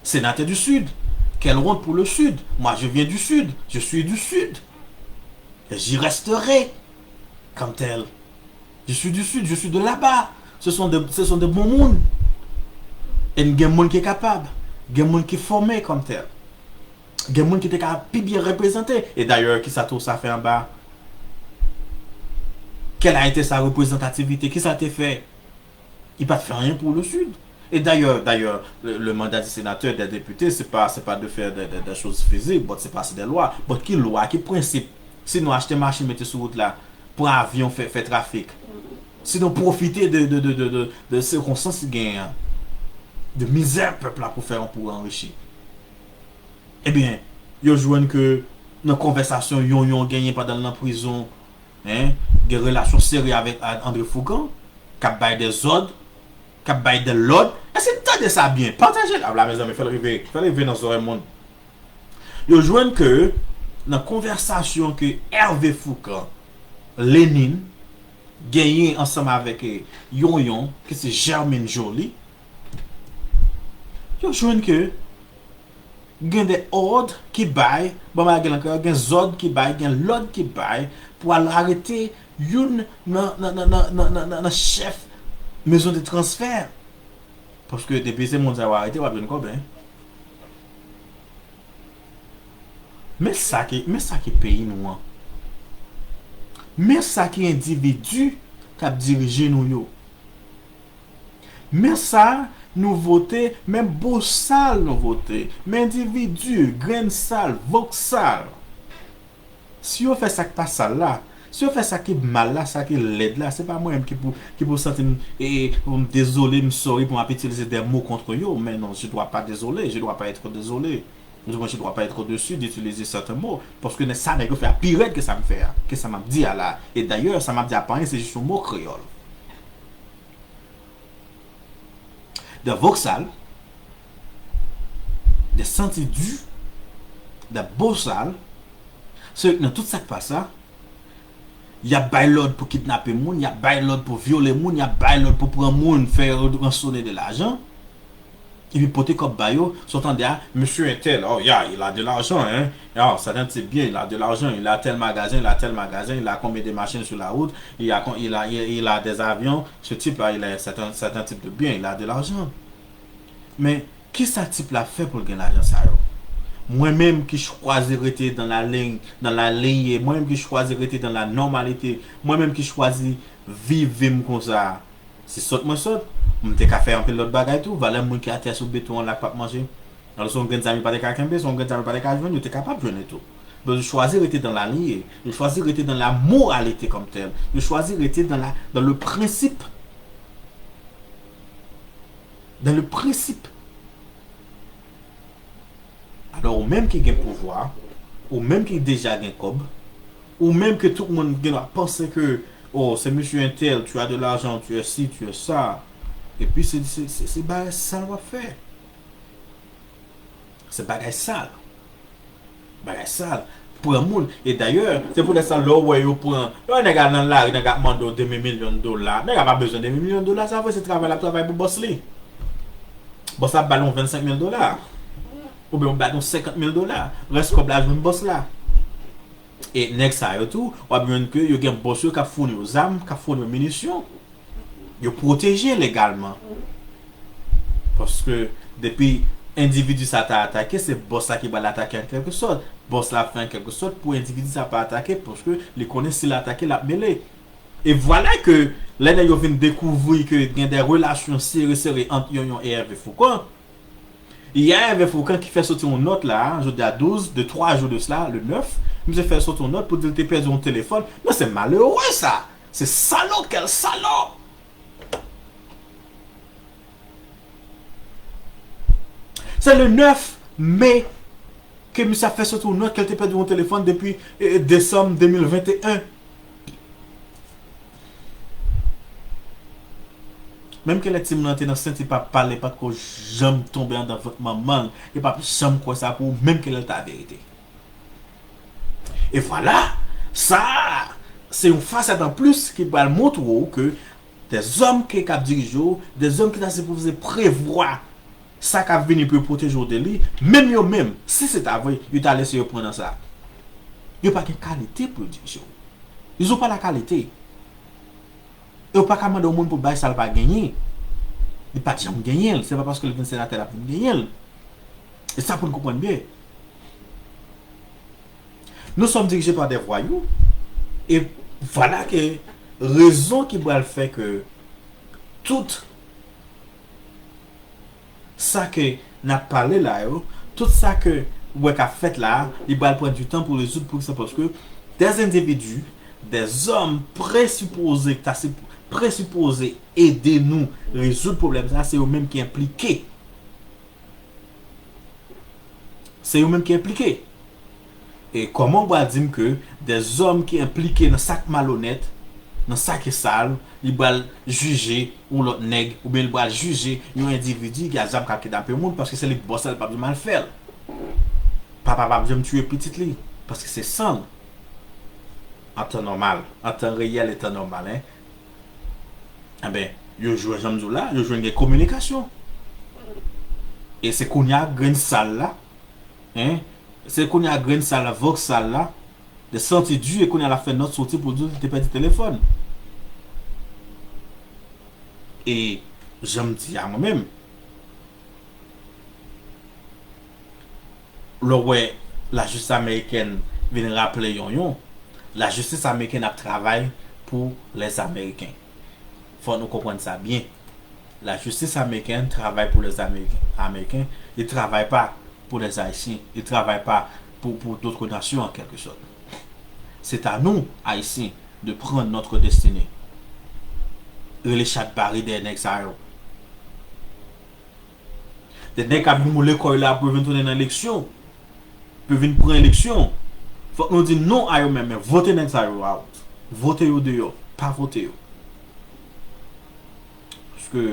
Sénateur du Sud. Quelle honte pour le Sud. Moi, je viens du Sud. Je suis du Sud. Et j'y resterai comme tel. Je suis du Sud, je suis de là-bas. Ce sont de, ce sont de bons moun. E n gen moun ki kapab. Gen moun ki fòme comme tel. Gen moun ki te ka pi byen reprezante. E dayè, kisa tou sa fè anba? Quelle a été sa reprezantativite? Kisa l te fè? Li pa t fè anyen pou le Sud. E dayè, dayè, le, le mandat du sénateur, des députés, c'est pas, c'est pas de faire des, des, des choses physiques, but c'est passer des lois. But ki lwa, ki prensip? Si nou achte machin, mete sou wout la, pran avyon, fè, fè trafik. Si nou pwofite de, de, de, de, de, de sikonstans ki genyen an, de mizè pèp la pou fè, pou anrichi. Ebyen, yo jwenn ke nan konvèsasyon Yonyon genyen pandan l nan prizon, en, gen relasyon sere avèk A-, André Fourcand, k ap bay de zòd, k ap bay de lòd. Èske n tande sa byen? Pataje l ap la, mezanmi, fè l rive, fè l rive nan zòrèy moun. Yo jwenn ke nan konvèsasyon ke Hervé Fourcand, Lénine, genyen ansanm avèk, eh, Yonyon, ki se Germaine Joly, yo jwenn ke gen de òd ki bay, bon, bagay la, gen zòd ki bay, gen lòd ki bay pou al arete youn nan, nan, nan, nan, nan, nan, nan, nan chèf mezon de transfè. Paske depi se moun sa yo arete, w ap jwenn kòb, en. Men sa ki, men sa ki peyi nou an. Men sa ki endividi k ap dirije nou yo. Men sa nou vote, men bosal nou vote, men endividi, grenn sal, vòksal. Si yo fè sa k pa sal la, si yo fè sa ki mal la, sa ki lèd la, se pa mwen menm ki pou, ki pou santi m, e, e, pou m dezole, m sorry pou m ap itilize de mo contre yo, men non, je dois pas désoler, je dois pas être désolé. Du moins, je dois pas être déçu d'utiliser certains mots, paske nèg sa nèg yo fè a pi rèd ke sa m fè a, ke sa m ap di a la. E dayè, sa m ap di a pa anyen, se jis yon mo kreyòl. De vòksal, de santi di, de bosal, se nan tout sa k pa sa, y ap bay lòd pou kidnape moun, y ap bay lòd pou vyole moun, y ap bay lòd pou pran moun, fè yo ransone de lajan. Epi pote kòb ba yo, sa w tande a, monsieur un tel, oh yeah, il a de l'argent, hein. Oh, c'est un type bien, il a de l'argent, il a tel magasin, il a tel magasin, il a combien de machines sur la route, il a, il a, il a des avions, ce type-là, il a, c'est un, c'est un type de bien, il a de l'argent. Men, kisa tip la fè pou l gen lajan sa yo? Mwen menm ki chwazi rete dans la ligne, dans la lignée, mwen menm ki chwazi rete dans la normalité, mwen menm ki chwazi viv vi m konsa, se sòt mwen sòt, m te ka fè anpil lòt bagay tou. Valè moun ki atè sou beton an la k p ap manje. Alò, se yon grenn zam yo pa te ka kenbe, se yon grenn zam yo pa te ka jwenn, yo te kapab jwenn li tou. Donk, yo chwazi rete dans la lignée, yo chwazi rete dans la moralité comme telle, yo chwazi rete dans la, dans le principe. Dans le principe. Alò, ou menm ki gen pouvwa, ou menm ki deja gen kòb, ou menm ke tout moun gen dwa panse ke Oh, c'est monsieur un tel, tu as de l'argent, tu es ci, tu es ça. Epi se, se, se, se bagay sal w ap fè. Se bagay sal. Bagay sal. Pran moun. E dayè, se poutèt sa lè w wè yo pran, lè w wè nèg al nan lari, nèg ap mande w demi milyon dola. Nèg la pa bezwen demi milyon dola sa vre, se travay l ap travay pou bòs li. Bòs la ap ba l yon vennsenk mil dola. Oubyen yo ba l yon senkant mil dola. Rès kòb la jwenn bòs la. E nèg sa yo tou, w ap jwenn ke yo gen bòs yo k ap founi yo zam, k ap founi yo minisyon. Yo pwoteje legalman. Paske depi endividi sa ta atake, se bòs la ki pral atake an kèlke sòt. Bòs la fè an kèlke sòt pou endividi sa pa atake, paske li konnen si l atake, l ap mele. E vwala ke lè nèg yo vin dekouvri ke gen de relasyon sere sere ant Yonyon e Hervé Fourcand, Yè Hervé Fourcand ki fè soti yon nòt la, jodi a douz, de twa jou de sila, le nèf, misye fè soti yon nòt pou di l te pèdi yon telefòn. Men se malere sa! Se salò, quel salaud! Se le nèf me ke misye ap fè soti yon nòt ke l te pèdi yon telefòn depi, eh, desanm de mil venteyen. Menm ke lè timoun nan te nan sent, li p ap pale, li pa t ko janm tonbe anndan vant manman l, li p ap janm kwè sa pou ou, menm ke lè l ta verite. E vwala, sa a, se yon fasèt an plis ki pral montre w ke dèzòm ke k ap dirije w, dèzòm ki ta sipoze prevwa sa k ap vini pou yo pwoteje w de li, menm yo menm, si se ta vre, yo ta lese yo pran nan sa. Yo pa gen kalite pou yo dirije w. Ils ont pas la qualité. E w pa ka mande yon moun pou bay sa l pa genyen. Li pa t janm genyen l. Se pa paske l vin senatè l ap vin genyen l. E sa pou n konprann byen. Nous sommes dirigés par des voyous. E vwala ke rezon ki pral fè ke tout sa ke n ap pale la yo, tout sa ke w wè k ap fèt la a, li pral pran du tan pou rezoud. Poukisa? Paske des individus, des hommes presupoze, ta si, presupoze ede nou rezoud pwoblèm sa a, se yo menm ki enplike. Se yo menm ki enplike. E kòman w pral di m ke dèzòm ki enplike nan sa k malonèt, nan sa ki sal, li pral jije yon lòt nèg, oubyen li pral jije yon endividi ki a zam k ap kidnape moun, paske se li k bòs la, li p ap janm al fè l. Papa p ap janm tiye pitit li, paske se san l. An tan nòmal, an tan reyèl e tan nòmal, en. Enben, yo jwenn, jan m di w la, yo jwenn gen kominikasyon. E se kounye a grenn sal la, en, se kounye a grenn sal la, vòks sal la, de santi di, e kounye a l ap fè nòt soti pou di l te pèdi telefòn. E jan m di a mwen menm, lè w wè lajistis amerikèn vin raple Yonyon, lajistis amerikèn ap travay pou lèzameriken. Fò nou konprann sa byen. Lajistis amerikèn travay pou lèzameriken. Ameriken, li travay pa pou lèzayisyen, li travay pa pou, pou dòt nasyon, an kèlke sòt. C'est à nous, Haïtiens, de prendre notre destinée. Rele chat bare dèyè nèg sa yo. De nèg k ap vin moule kò yo la pou yo vin tounen nan eleksyon, pou yo vin pran eleksyon. Fòk nou di non a yo menm, men vote nèg sa yo out. Vote yo deyò, pa vote yo. Paske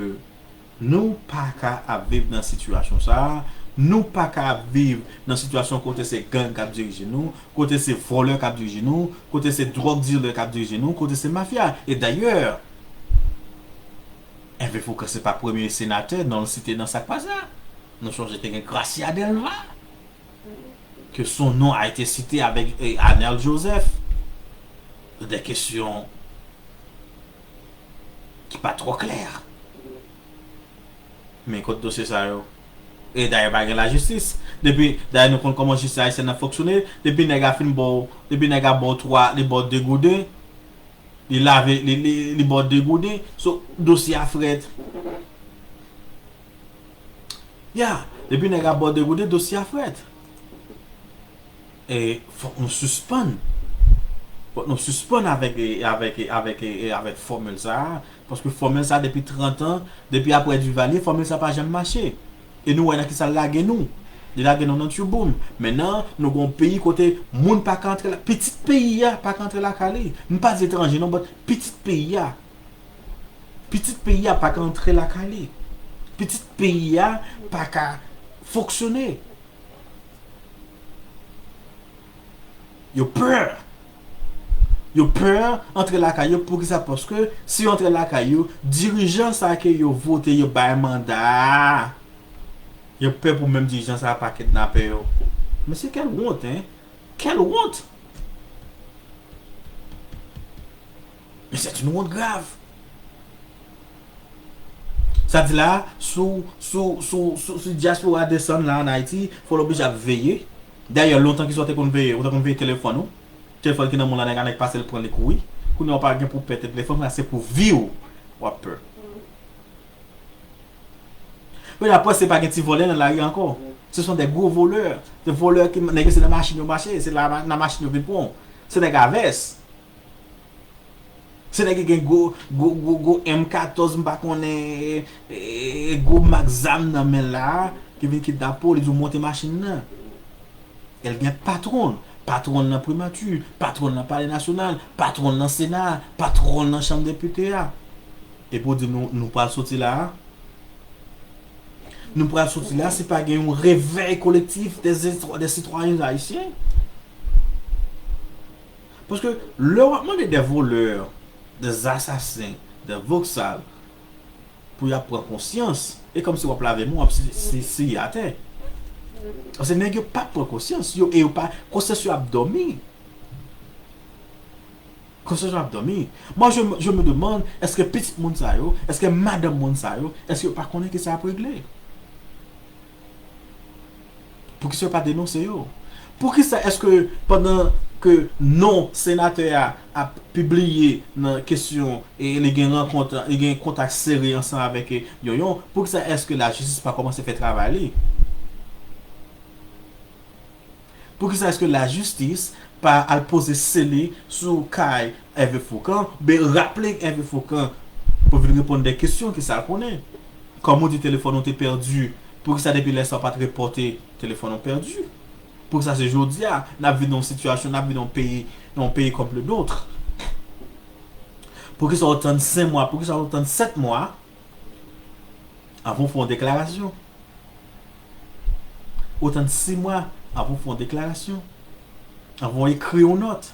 nou pa ka ap viv nan sitiyasyon sa a, nou pa ka ap viv nan sitiyasyon kote se gang k ap dirije nou, kote se vòlè k ap dirije nou, kote se drug dealer k ap dirije nou, kote se mafya. E dayè, Hervé Fourcand se pa premye senatè non l site nan sa k pase a. Nou sonje te gen Gracia Delva, ke son nom a été cité avec, eh, Arnel Joseph, de kesyon ki pa twò klè. Men kot dosye sa yo? E dayè pa gen lajistis. Depi, dayè nou konn kòman jistis ayisyèn nan fonksyone, depi nèg la fin ba w, depi nèg la ba w twa, li ba w de gouden, li lave, li, li, li ba w de gouden, so, dosye a frèt. Ya, depi nèg la ba w de gouden, dosye a frèt. E fòk nou sispann. Fòk nou sispann avèk, e, avèk, e, avèk, e, e, avèk fòmil sa a. Paske fòmil sa a depi trant an, depi aprè Duvalier, fòmil sa a pa janm mache. E nou wè nan kisa l lage nou. Li lage nou nan tchouboum. Mentnan, nou gen yon peyi kote moun pa ka antre la, pitit peyi a pa ka antre lakay li. M pa di etranje non, but pitit peyi a. Pitit peyi a pa ka antre lakay li. Pitit peyi a pa ka fonksyone. Yo pè. Yo pè antre lakay yo. Poukisa? Paske si yo antre lakay yo, dirijan sa ke yo vote, yo bay manda a, yo pè pou menm dirijan sa a pa kidnape yo. Mesye, quelle honte, hein? Quelle honte! Mais c'est une honte grave. Sa di la, sou, sou, sou, sou, sou dyaspora desann la ann Ayiti, fò l oblije ap veye. Dayè, lontan ki sa w te konn veye, ou te konn veye telefòn ou. Telefòn ki nan men w la, nèg a nèk pase l pran li kouri. Kounye a w pa gen pou pè telefòn la, se pou vi w w ap pè. Kounye a, panse pa gen ti vòlè nan lari ankò. Se sont des gros voleurs. Se vòlè ki, nèg yo se nan machin yo mache, se la, nan machin yo vin pran w. Se nèg a vès. Se nèg ki gen gwo, gwo, gwo, gwo M katòz, m pa konnen, e, gwo mak zam nan men l la, ki vin kidnape w, li di w monte machin nan. El gen patwon, patwon nan primati, patwon nan palè nasyonal, patwon nan sena, patwon nan chanm depite a. Epi w di nou, nou pral soti la a? Nou pral soti la si pa gen yon revèy kolektif des, des sitwayen ayisyen? Paske lè w ap mande des voleurs, des assassins, des voksal pou y ap pran konsyans, e kòmsi w ap lave men w, w ap si, si, siye atè. Paske nèg yo p ap pran konsyans, yo, e yo pa, konsyans yo ap dòmi. Konsyans yo ap dòmi. Mwen, je, je me demande, èske pitit moun sa yo, èske madanm moun sa yo, èske yo pa konnen ki sa ap regle? Poukisa yo pa denonse yo? Poukisa èske pandan ke non senatè a ap pibliye nan kesyon e li gen rankont, li gen kontak sere ansanm avèk, e, Yonyon, poukisa èske lajistis pa kòmanse fè travay li? Poukisa èske lajistis pa al poze sele sou kay Hervé Focan, oubyen raple Hervé Focan pou vin reponn de kesyon ki sa l konnen? Kòm ou di telefòn ou te pèdi, poukisa depi lè sa w pa t repòte telefòn ou pèdi? Poukisa se jodi a n ap vin nan yon sitiyasyon, n ap vin nan yon peyi, nan yon peyi comme le nôtre? Poukisa w tann senk mwa, poukisa w tann sèt mwa avan w fè yon deklarasyon? Ou tann sis mwa avan w fè yon deklarasyon, avan w ekri yon nòt,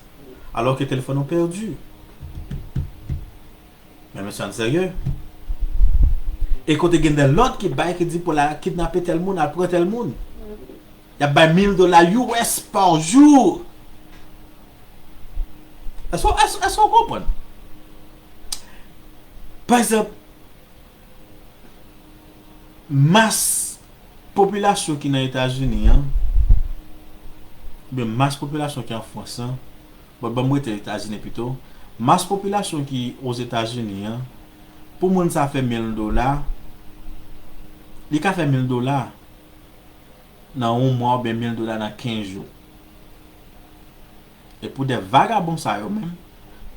alò ke telefòn ou pèdi. Men mesye, ann serye. E kote gen de lòd ki bay, ki di pou la kidnape tèl moun, al pran tèl moun. Y ap bay mil dola U S pa jou. Èske, èske, èske w konprann? Pa egzanp, mas popilasyon ki nan Etazini an, oubyen mas popilasyon ki an Frans lan, bon, ban m rete Etazini pito, mas popilasyon ki Ozetazini an, pou moun sa fè mil dola, li ka fè mil dola nan yon mwa oubyen mil dola nan kenz jou. E pou de vagabon sa yo menm,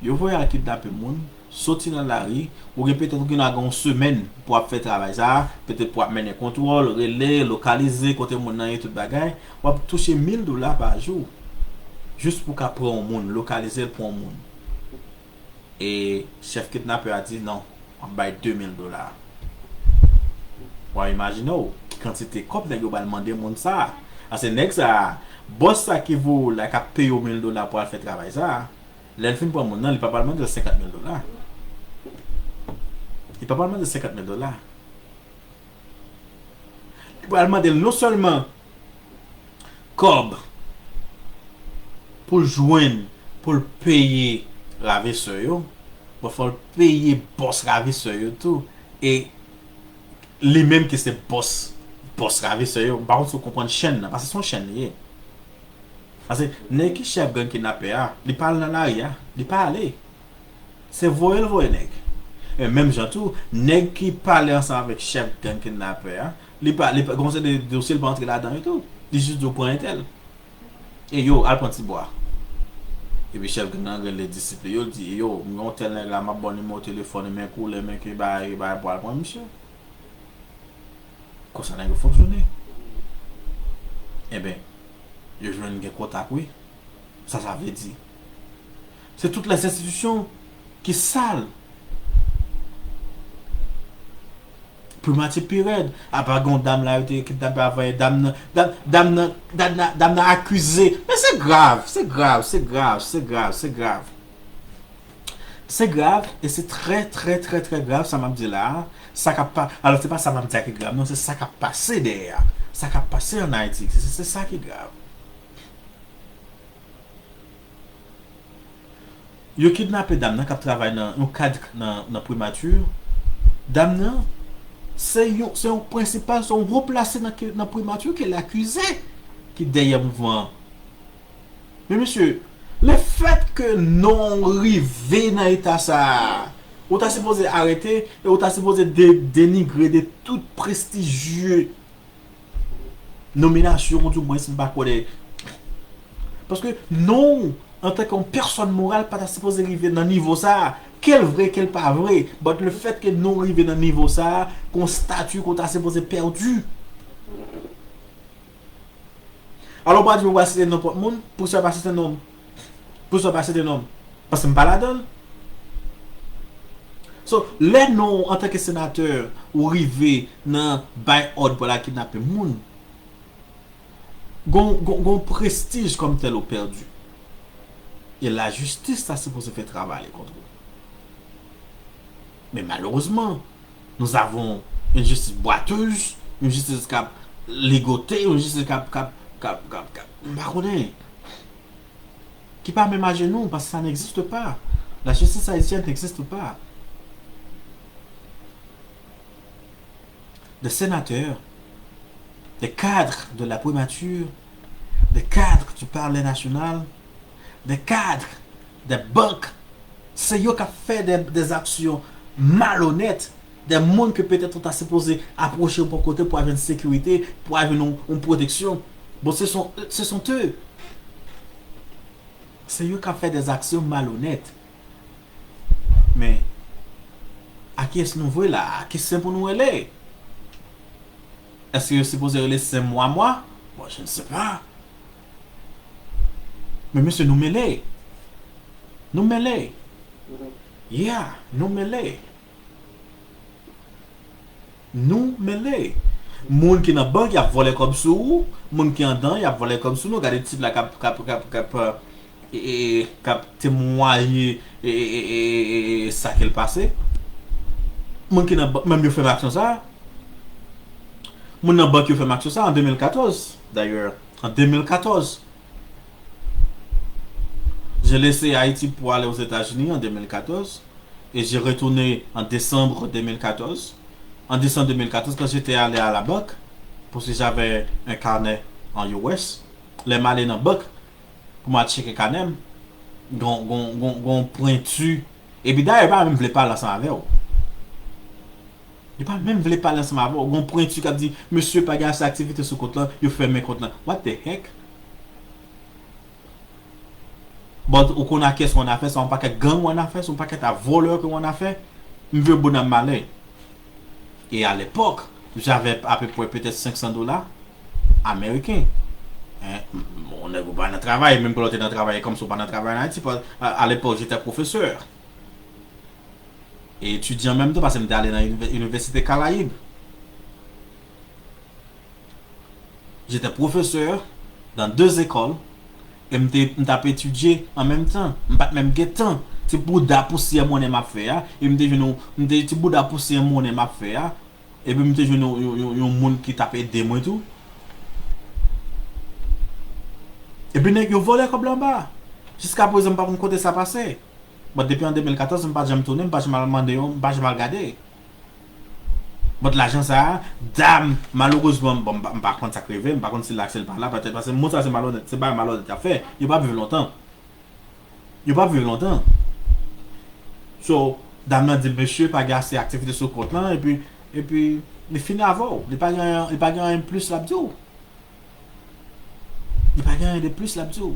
yo voye al kidnape moun, soti nan lari, ou gen petèt ou gen dwa gen yon semèn pou w ap fè travay sa a, petèt pou w ap mennen kontwòl, rele, lokalize kote moun nan ye, tout bagay, w ap touche mil dola pa jou. Jis pou w ka pran yon moun, lokalize l, pran yon moun. E chèf kidnapè a di, "Non, w ap bay de mil dola." W a imajine w ki kantite kòb nèg yo pral mande moun sa a. Paske nèg sa a, bòs sa ki voye w la, k ap peye w mil dola pou al fè travay sa a, lè l fin pran moun nan, li pa pral mande l senkant mil dola. Li pa pral mande l senkant mil dola. Li pral mande l non sèlman kòb pou l jwenn, pou l peye ravesè yo, bon, fò l peye bòs ravesè yo tou. E li menm ki se bòs, bòs ravesè yo, m pa konn si w konprann chèn nan, paske se yon chèn li ye. Paske nèg ki chèf gang kidnapè a, li pa al nan lari a, li pa ale. Se voye l voye nèg. E menm jan tou, nèg ki pale ansanm avèk chèf gang kidnapè a, li pa, li pa, gon seri de dosye, li pa antre ladan yo tou. Li jis di w pran entèl. E yo, al pran ti bwa. Epi chèf gang nan rele disip li yo, l di, "Yo, m gen yon tèl nèg la, m ap ba w nimewo telefòn li, men koulè, men ki bagay, ki bagay pou al pran misye." Konsa nèg yo fonksyone. Enben, yo jwenn gen kontak, wi. Sa sa vle di? Se tout lè enstitisyon ki sal. Primati pi rèd. Apa gen yon dam la yo te kidnape avan yè, dam nan, dam, dam nan, dam nan, dam nan akize. Men se grav, se grav, se grav, se grav, se grav. Se grav, e se trè, trè, trè, trè grav sa m ap di la a. Sa k ap pa, alò, se pa sa m ap di a ki grav, non, se sa k ap pase dèyè a. Sa k ap pase ann Ayiti, se, se, se sa ki grav. Yo kidnape dam nan k ap travay nan yon kad nan, nan primati. Dam nan, se yon, se yon prensipal, se yon wo plase nan, nan primati ke l akize ki dèyè mouvman an. Men mesye, lefèt ke non w rive nan eta sa a, ou ta sipoze arete e ou ta sipoze de, denigre de tout prestijye nominasyon, ou di mwen si m pa kwè de. Paske non w, antanke yon pèsòn moral, pa ta sipoze rive nan nivo sa a. Ke l vre, ke l pa vre, but lefèt ke non w rive nan nivo sa a, ke yon stati ke w ta sipoze pèdi. Alò, w pa di m w pa site nenpòt moun, poukisa w pa site non m? Poukisa w pa site non m? Paske m pa ladan l. So, lè non w antanke senatè, ou rive nan bay òd pou al kidnape moun, gon, gon, gon prestij kòm tèl ou pèdi. E lajistis ta sipoze fè travay li kont ou. Men malerezman, nous avons une justice boiteuse, une justice k ap ligote, une justice k ap, k ap, k ap, k ap, k ap, m pa konnen. Ki pa menm ajenou, paske ça n'existe pas. La justice haïtienne n'existe pas. Des sénateurs, des cadres de la primature, des cadres du Palais national, des cadres des banques, se yo k ap fè de, des actions malhonnêtes, de moun ke petèt ou ta sipoze apwoche yon bò kote pou al jwenn sekirite, pou al jwenn yon, yon pwoteksyon. Bon, ce sont, ce sont eux. Se yo k ap fè des actions malhonnêtes. Men, a kiyès nou vle la? A ki sen pou nou rele? Èske yo sipoze rele sen mwa mwa? Bon, je ne sais pas. Men mesye, nou mele. Nou mele. Yeah, nou mele. Nou mele. Moun ki nan bank, y ap vòlè kòb sou ou. Moun ki andan, y ap vòlè kòb sou nou. Gade tit la k ap, k ap, k ap, k ap, e, e, e, k ap temwaye, e, e, e, e, e, e, sa ke l pase. Moun ki nan bank, menm yo fè m aksyon sa. Moun nan bank yo fè m aksyon sa an de mil katòz, dayè. An de mil katòz. J'ai laissé Haïti pour aller aux États-Unis en deux mille quatorze et j'ai retourné en décembre deux mille quatorze. En décembre deux mille quatorze, quand j'étais allé à la banque, parce que j'avais un carnet en U S, lè m ale nan bank pou m al tcheke kanè m, gon, gon, gon, gon pwenti. Epi dayè, yo pa menm vle pale ansanm avè w. Yo pa menm vle pale ansanm avè w. Gon pwenti k ap di, mesye, pa gen ase aktivite sou kont lan, yo fèmen kont lan. What the heck? But ou konn a kiyès w annafè, se yon pakèt gang w annafè, se yon pakèt a vòlè ke w annafè. M vle bonè m ale. E a lepòk, j'avais à peu près peut-être cinq cents dollars américains. Hein, m, m, yon nèg ou pa nan travay, menm ke lè w te nan travay, e kòmsi w pa nan travay an Ayiti, pa, a, à l'époque, j'étais professeur. E etidyan an menm tan, paske m te ale nan inivè-, Inivèsite Karayib. J'étais professeur dans deux écoles. E m te, m t ap etidye an menm tan. M pa t menm gen tan. Ti bouda pousyè monnen m ap fè a. E m te jwenn yon, m te, ti bouda pousyè monnen m ap fè a. Epi m te jwenn yon, yon, yon, yon moun ki t ap ede mwen tou. Epi nèg yo vòlè kòb la anba. Jiskaprezan, m pa konn kote sa pase. But depi an de mil katòz, m pa janm tounen, m pa janm al mande yo, m pa janm al gade. But lajan sa a, dam, malerezman, bon, m pa, m pa konn sa k rive, m pa konn si l la, si l pa la, petèt, paske moun sa se malonèt, se bagay malonèt y ap fè. Yo p ap viv lontan. Yo p ap viv lontan. So, dam nan di, mesye, pa gen ase aktivite sou kont lan, epi, epi, li fini avè w. Li pa gen, li pa gen anyen plis l ap di w. Li pa gen anyen de plis l ap di w.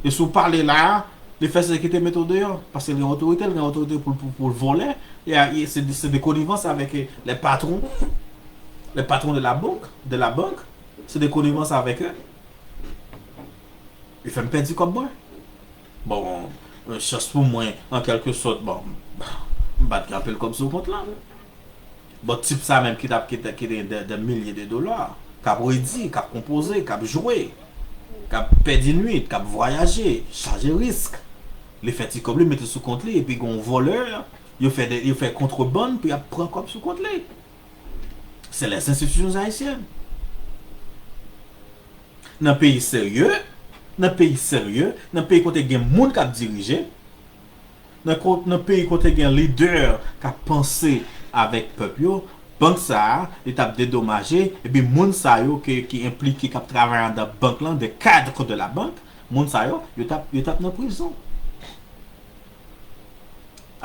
E si w pale la a, li fè se kite mete w deyò. Paske l gen otorite, l gen otorite pou, pou, pou l vòlè. E a, e se, se de konivans avèk, eh, les patrons, les patrons de la banque, de la banque. Se de konivans avèk yo. Li fè m pèdi kòb mwen. Bon, euh, chans pou mwen, an kèlke sòt, bon, m pa t gen anpil kòb sou kont lan. Bon, tip sa menm ki t ap, ki te, ki te gen de, de milye de dola, k ap redi, k ap konpoze, k ap jwe, k ap pèdi nwit, k ap vwayaje, chaje risk. Li fè ti kòb li, mete sou kont li, epi gen yon vòlè, yo fè de, yo fè kontrebann pou y ap pran kòb sou kont li. C'est les institutions haïtiennes. Nan peyi serye, nan peyi serye, nan peyi kote gen moun k ap dirije, nan ko-, nan peyi kote gen lidè k ap panse avèk pèp yo, bank sa a, li t ap dedomaje, epi moun sa yo ke, ki enplike, k ap travay anndan bank lan, des cadres de la banque, moun sa yo, yo t ap, yo t ap nan prizon.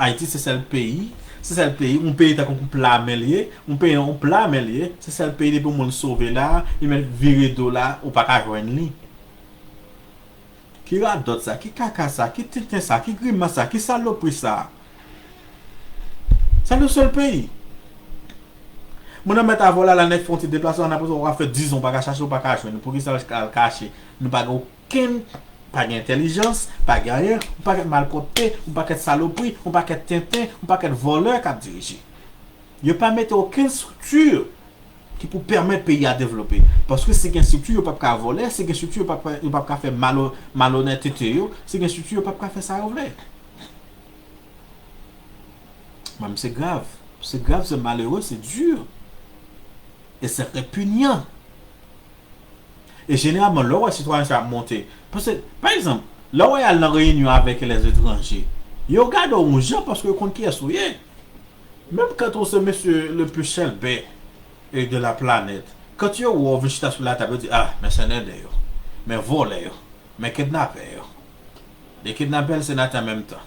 Ayiti se sèl peyi, se sèl peyi, yon peyi tankou pla men l ye, yon peyi yon pla men l ye, se sèl peyi depi yon moun sove la, li mèt vire do la, ou pa ka jwenn li. Ki radòt sa, ki kaka sa, ki tenten sa, ki grimas sa, ki salopri sa? Sa nou sèl peyi. Moun nan mèt avè w la, la nèk fè yon ti deplasman, apre sa w ap fè diz an w pa ka chache, w pa ka jwenn. Poukisa l al kache? Nou pa gen okenn, pa gen entèlijans, pa gen anyen, yon pakèt malpwòpte, yon pakèt salopri, yon pakèt tenten, yon pakèt vòlè k ap dirije. Yo pa mete okenn estrikti ki pou pèmèt peyi a devlope. Paske si gen estrikti, yo p ap ka vòlè, si gen estrikti, yo p ap, yo p ap ka fè malo-, malonètete yo, si gen estrikti, yo p ap ka fè sa yo vle. Mwen, se grav. Se grav, se malere, se di. E se repinyan. E jeneralman, lè w wè sitwayen sa ap monte, paske, pa egzanp, lè w wè y al nan reyinyon avèk lèzetranje, yo gade w yon jan paske yo konn kiyès ou ye. Menm quand on se monsieur le plus chèlbè de la planète, quand yo wè w vin chita sou latab, yo di, ah, men se nènè yo, men vòlè yo, men kidnapè yo. Li kidnape l senatè an menm tan.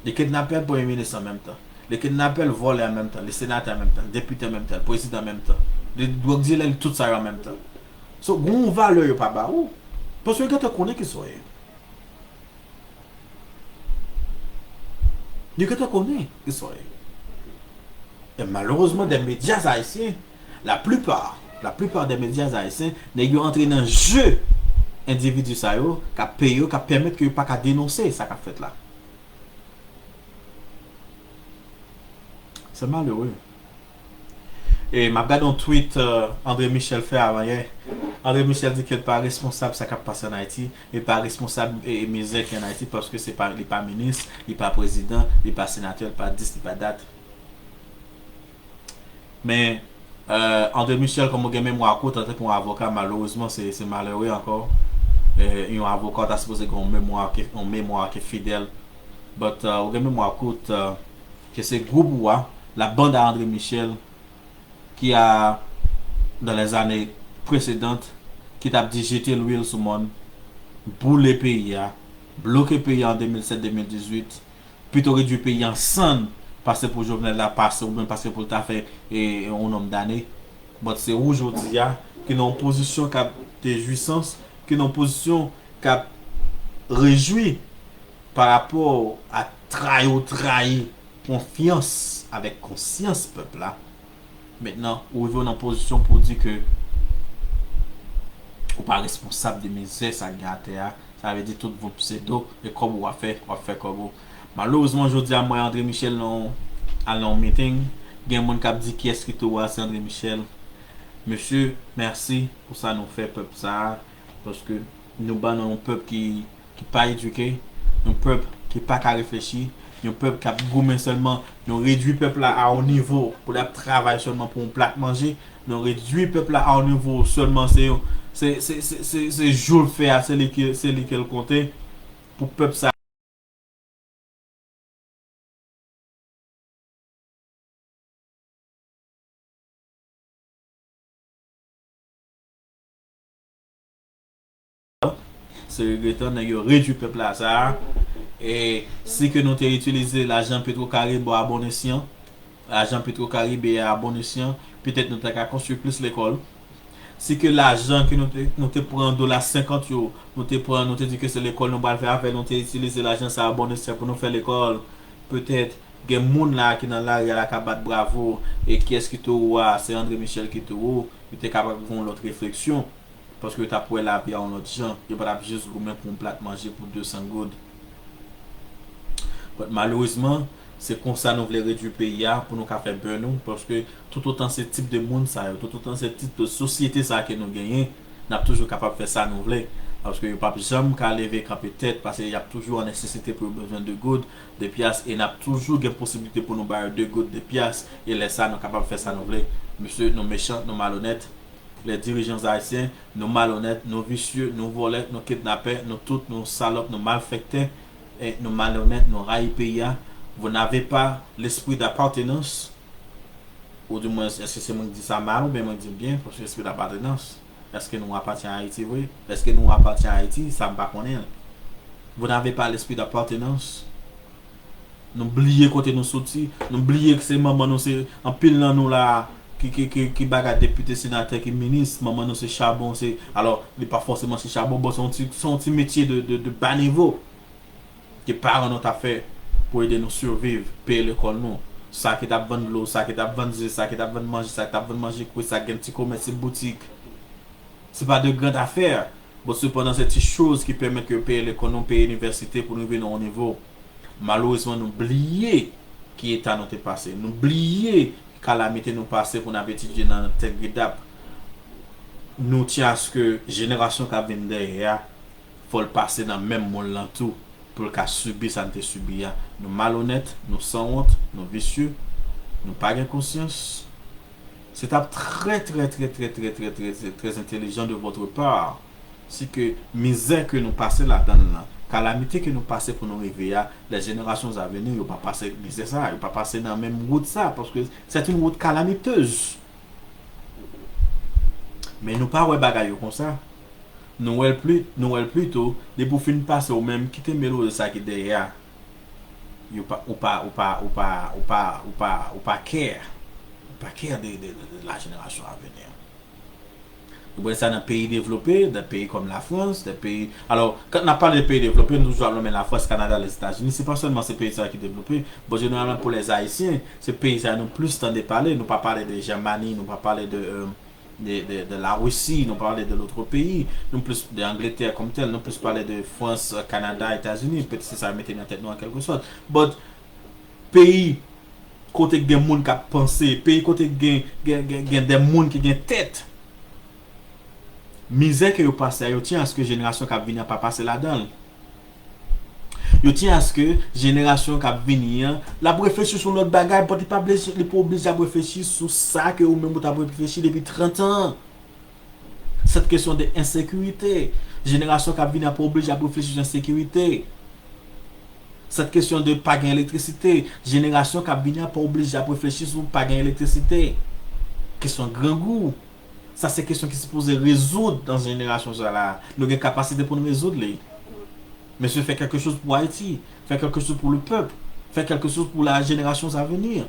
Li kidnape l premye minis an menm tan. Li kidnape l vòlè an menm tan. Li senatè an menm tan. Depite an menm tan. Prezidan an menm tan. Li dwòg dilè, li tout sa yo an menm tan. So, gen yon valè yo pa ba ou. Paske yo gentan konnen kisa w ye. Yo gentan konnen kisa w ye. E malerezman, des médias haïtiens, la plupart, la plupart des médias haïtiens, nèg yo antre nan je endividi sa yo, k ap peye yo, k ap pèmèt ke yo pa ka denonse sa k ap fèt la. Se malere. E m ap gade yon tweet, euh, André Michel fè avan yè. André Michel di ke l pa responsab sa k ap pase ann Ayiti, li pa responsab, e, mizè ki ann Ayiti, paske se pa, li pa minis, li pa prezidan, li pa senatè, li pa dis, li pa dat. Men, euh, André Michel, kòm ou gen memwa kout antanke yon avoka, malerezman, se, se malere ankò. Euh, yon avoka ta sipoze gen yon memwa ke, yon memwa ke fidèl. But, euh, ou gen memwa kout, euh, ke se gwoup ou a, la bande à André Michel, qui a, dans les années précédentes, ki t ap di jete lwil sou mòn, boule peyi a, bloke peyi a an de mil sèt, de mil dizuit, pito redui peyi a an sann, pase pou Jovenel la pase, oubyen pase pou l ta fè, e, yon nonb dane. But se ou jodi a, ki nan yon pozisyon k ap de jwisans, ki nan yon pozisyon k ap rejwi pa rapò a trayi w trayi konfyans avèk konsyans pèp la. Mentnan, ou rive nan pozisyon pou w di ke ou pa responsab de mizè sa k gen atè a. Sa vle di tout voup se do, e kòb ou w ap fè, w ap fè kòb ou. Malerezman, jodi a, m wè André Michel nan, al nan yon meeting. Gen moun k ap di kiyès ki toro a, se André Michel. Mesye, mèsi pou sa nou fè pèp sa a, paske nou ba nou yon pèp ki ki pa edike, yon pèp ki pa ka reflechi, yon pèp k ap goumen sèlman, nou redui pèp la a yon nivo pou l ap travay sèlman pou yon plat manje, nou redui pèp la a yon nivo sèlman se yon, se, se, se, se, se jou l fè a, se li ki, se li ke l konte pou pèp sa. Se regretan nèg yo redui pèp la a sa. E si ke nou te itilize lajan Petro Caribe a bon esyan, lajan Petro Caribe a bon esyan, petèt nou ta ka konstwi plis lekòl. Si ke lajan ke nou te, nou te pran dola senkant yo, nou te pran, nou te di ke se lekòl nou pral fè avè l, nou te itilize lajan sa a bon esyan pou nou fè lekòl, petèt gen moun la ki nan lari a la k ap bat bravo, e kiyès ki toro a, se André Michel ki toro, yo te kapab gen yon lòt refleksyon. Paske yo t ap wè lavi a yon lòt jan. Yo pa t ap jis goumen pou yon plat manje pou de san goud. But malerezman, se konsa nou vle redui peyi a pou nou ka fè bè nou, paske toutotan se tip de moun sa yo, toutotan se tip de sosyete sa ke nou genyen, n ap toujou kapab fè sa nou vle, paske yo p ap janm ka leve kanpe tèt, paske y ap toujou an nesesite pou yo bezwen de goud, de pyas, e n ap toujou gen posiblite pou nou ba yo de goud, de pyas, e lè sa nou kapab fè sa nou vle. Mesye, nou mechan, nou malonèt. Les dirigeants haïtiens, nou malonèt, nou visye, nou vòlè, nou kidnapè, nou tout, nou salòp, nou malfektè, e nou malonèt, nou rayi peyi a. Vous n'avez pas l'esprit d'appartenance. Ou di mwen, èske se mwen ki di sa mal oubyen mwen ki di l byen? Paske espri d'apartenans. Èske nou apatyen a Ayiti vre? Èske nou apatyen a Ayiti? Sa m pa konnen. Vous n'avez pas l'esprit d'appartenance. Nou bliye kote nou soti. Nou bliye ke se manman nou, se anpil nan nou la ki, ki, ki, ki bagay depite, senatè, ki minis. Manman nou se chabon, se, alò, li pa fòseman se chabon, bon, se yon ti, se yon ti metye de, de, de ba nivo ke paran nou t ap fè pou ede nou siviv, peye lekòl nou. Sa ki t ap vann dlo, sa ki t ap vann ze, sa ki t ap vann manje, sa ki t ap vann manje kri, sa ki gen ti komès, ti boutik. Se pa de grand afè. Bon, sepandan, se ti choz ki pèmèt ke yo peye lekòl nou, peye inivèsite pou nou rive nan yon nivo. Malerezman, nou bliye ki eta nou te pase. Nou bliye kalamite nou pase pou n ap etidye nan tèt gridap. Nou tyen aske jenerasyon k ap vin dèyè a, fò l pase nan menm mòn lan tou pou l ka sibi sa n te sibi a. Nou malonèt, nou sanwont, nou visye, nou pa gen konsyans. Se t ap trè, trè, trè, trè, trè, trè, trè, trè, trè entelijan de votre part si ke mizè ke nou pase ladan l lan, kalamite ke nou pase pou nou rive a, les générations à venir, yo pa pase mizè sa, yo pa pase nan menm wout sa, paske c'est une route calamiteuse. Men nou pa wè bagay yo konsa. Nou wè l pli, nou wè l plito, depi w fin pase ou menm, kite malere sa ki dèyè a. Yo pa, ou pa, ou pa, ou pa, ou pa, ou pa, ou pa care. Ou pa care de, de, de, de la génération à venir. Ou wè sa nan peyi devlope, nan peyi kòm Lafrans, nan peyi, alò, kan n ap pale de peyi devlope, nou toujou ap nonmen Lafrans, Kanada, Lèzetazini, se pa sèlman se peyi sa yo ki devlope. Bon, jeneralman pou lèzayisyen, se peyi sa yo nou plis tande pale, nou pa pale de Jèmani, nou pa pale de, euh, de, de, de la Russie, nou pale de lòt peyi, nou plis de Angletè kòm tèl, nou plis pale de Frans, Kanada, Etazini, petèt se sa yo mete nan tèt nou an kèlkesòt. But, peyi kote gen moun k ap panse, peyi kote gen, gen, gen, gen de moun ki gen tèt, mizè ke yo pase a, yo tyen aske jenerasyon k ap vini an pa pase ladan l. Yo tyen aske jenerasyon k ap vini an, l ap reflechi sou lòt bagay, but li pa oblije, li pa oblije ap reflechi sou sa ke ou menm ou t ap reflechi depi trant an. Cette question de ensekirite, jenerasyon k ap vini an pa oblije ap reflechi sou ensekirite. Cette question de pa gen elektrisite, jenerasyon k ap vini an pa oblije ap reflechi sou pa gen elektrisite. Kesyon grangou. Sa se kesyon ki sipoze rezoud nan jenerasyon sa la. Nou gen kapasite pou n rezoud li. Mesye, fè quelque chose pour Haïti. Fè quelque chose pour le peuple. Fè quelque chose pour la génération à venir.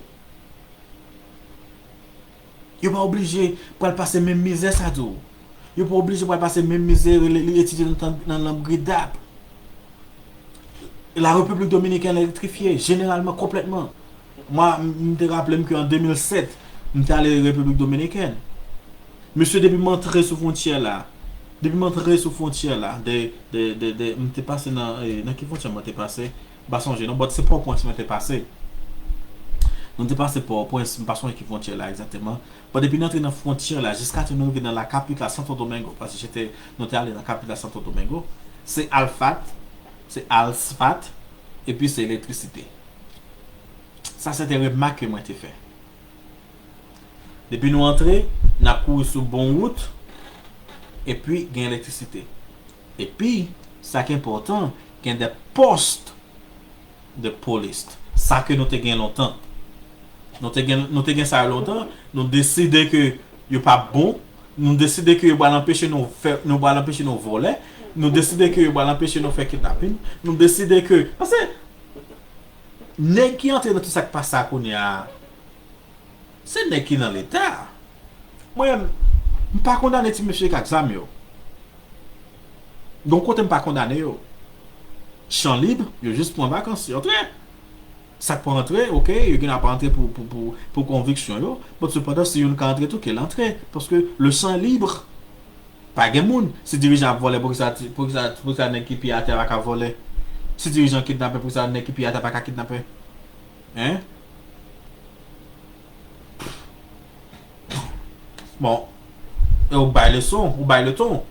Yo pa oblije pral pase menm mizè sa tou. Yo pa oblije pral pase menm mizè, li, li etidye nan, nan lanb gridap. La République Dominicaine elektrifye, jeneralman, konplètman. Mwen, m, m te raple m ke an de mil sèt, m te ale Repiblik Dominikèn. Mesye, depi m antre sou fwontyè la, depi m antre sou fwontyè la, de, de, de, de, m te pase nan, eh, nan ki fwontyè mwen te pase? M pa sonje non, but se Pòtoprens mwen te pase. Nou te pase Pòtoprens, m pa sonje ki fwontyè la egzakteman. But depi n antre nan fwontyè la, jiskaske nou rive nan la capitale Santo Domingo, paske se te, nou te ale nan capitale Santo Domingo, se alfat, se alsfat, epi se elektrisite. Sa se te remak ke mwen te fè. Depi nou antre, n ap kouri sou bon wout, epi gen elektrisite. Epi, sa ki enpòtan, gen de post de polis. Sa ke nou te gen lontan. Nou te gen, nou te gen sa yo lontan, nou deside ke yo pa bon, nou deside ke yo pral anpeche nou fè, nou pral anpeche nou vòlè, nou deside ke yo pral anpeche nou fè kidnapin, nou deside ke, paske nèg ki antre nan tout sa k pase a kounye a, se nèg ki nan Leta. Mwen menm, m pa kondane ti mesye k ak zam yo. Gon kote m pa kondane yo. Chan lib, yo jis pran vakans, yo antre. Sa k pa antre, oke, yo gen dwa pa antre pou, pou, pou, pou konviksyon yo. But sepandan, si youn ka antre tou, ke l antre. Paske le champ est libre. Pa gen moun. Si dirijan ap vòlè, poukisa, poukisa, poukisa nèg ki pi atè a pa ka vòlè? Si dirijan kidnapè, poukisa nèg ki pi atè a pa ka kidnapè? Hein? Bon, e ou bay leson, ou bay leton.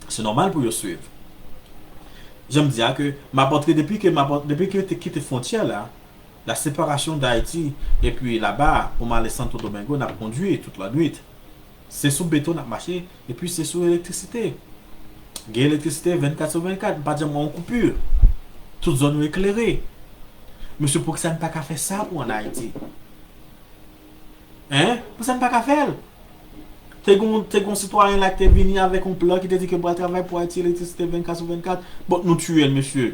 Se nòmal pou yo swiv. Jan m di a ke m ap antre depi ke m ap, depi ke te kite fwontyè la, la séparation d'Haïti epi laba pou m ale Santo Domingo, n ap kondui tout lannwit. Se sou beton n ap mache, epi se sou elektrisite. Gen elektrisite vennkat sou vennkat, m pa t janm wè yon koupi. Tout zòn yo eklere. Mesye, poukisa n pa ka fè sa pou ann Ayiti? Hein? Poukisa n pa ka fè l? Te gon, te gon sitwayen la ki te vini avèk yon plan ki te di ke l pral travay pou Ayiti, elektrisite vennkat sou vennkat. Bon, nou tiye l, mesye.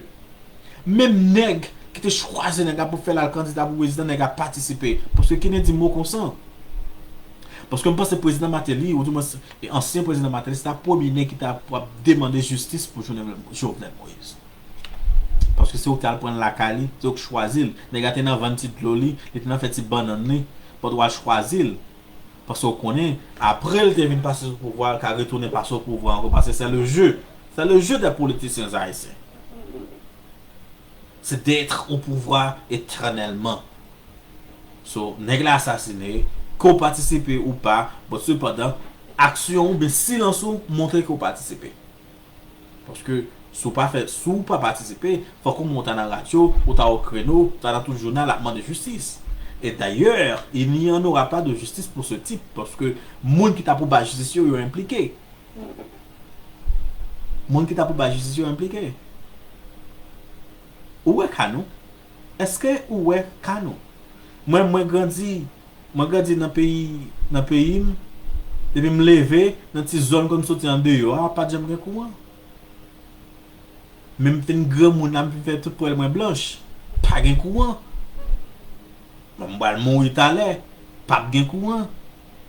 Menm nèg ki te chwazi nèg la pou fè l al kandida pou prezidan, nèg la patisipe. Paske Kennedy mo konsa. Paske m panse prezidan Martelly, oudimwens ansyen prezidan Martelly, se ta premye nèg ki ta ap demande jistis pou Jovenel, Jovenel Moïse. Paske se ou ki t al pran l lakay li, se ou ki chwazi l. Nèg la te nan vann ti dlo li, li te nan fè ti bannann li, pandan w al chwazi l. Paske w konnen, apre l te vin pase sou pouvwa, l ka retounen pase sou pouvwa ankò, paske c'est le jeu. C'est le jeu des politiciens haïtiens. C'est d'être au pouvoir éternellement. So, nèg la asasine, ke w patisipe ou pa, but sepandan, aksyon ou oubyen silans ou montre ke w patisipe. Paske si w pa fè, si w pa patisipe, fòk ou monte nan radyo, ou ta o kreno, ou ta nan tout jounal ap mande jistis. E dayè, il n'y en aura pas de justice pour ce type, paske moun ki ta pou bay jistis yo, yo enplike. Moun ki ta pou bay jistis yo enplike. Ou wè ka nou? Èske ou wè ka nou? Mwen, mwen grandi, mwen grandi nan peyi, nan peyi m, depi m leve, nan ti zòn ke m soti andeyò a, pa t janm gen kouran. Menm fin granmoun la, m fin fè tout pwèl mwen blanch, pa gen kouran. Bon, m pral mouri talè, p ap gen kouran.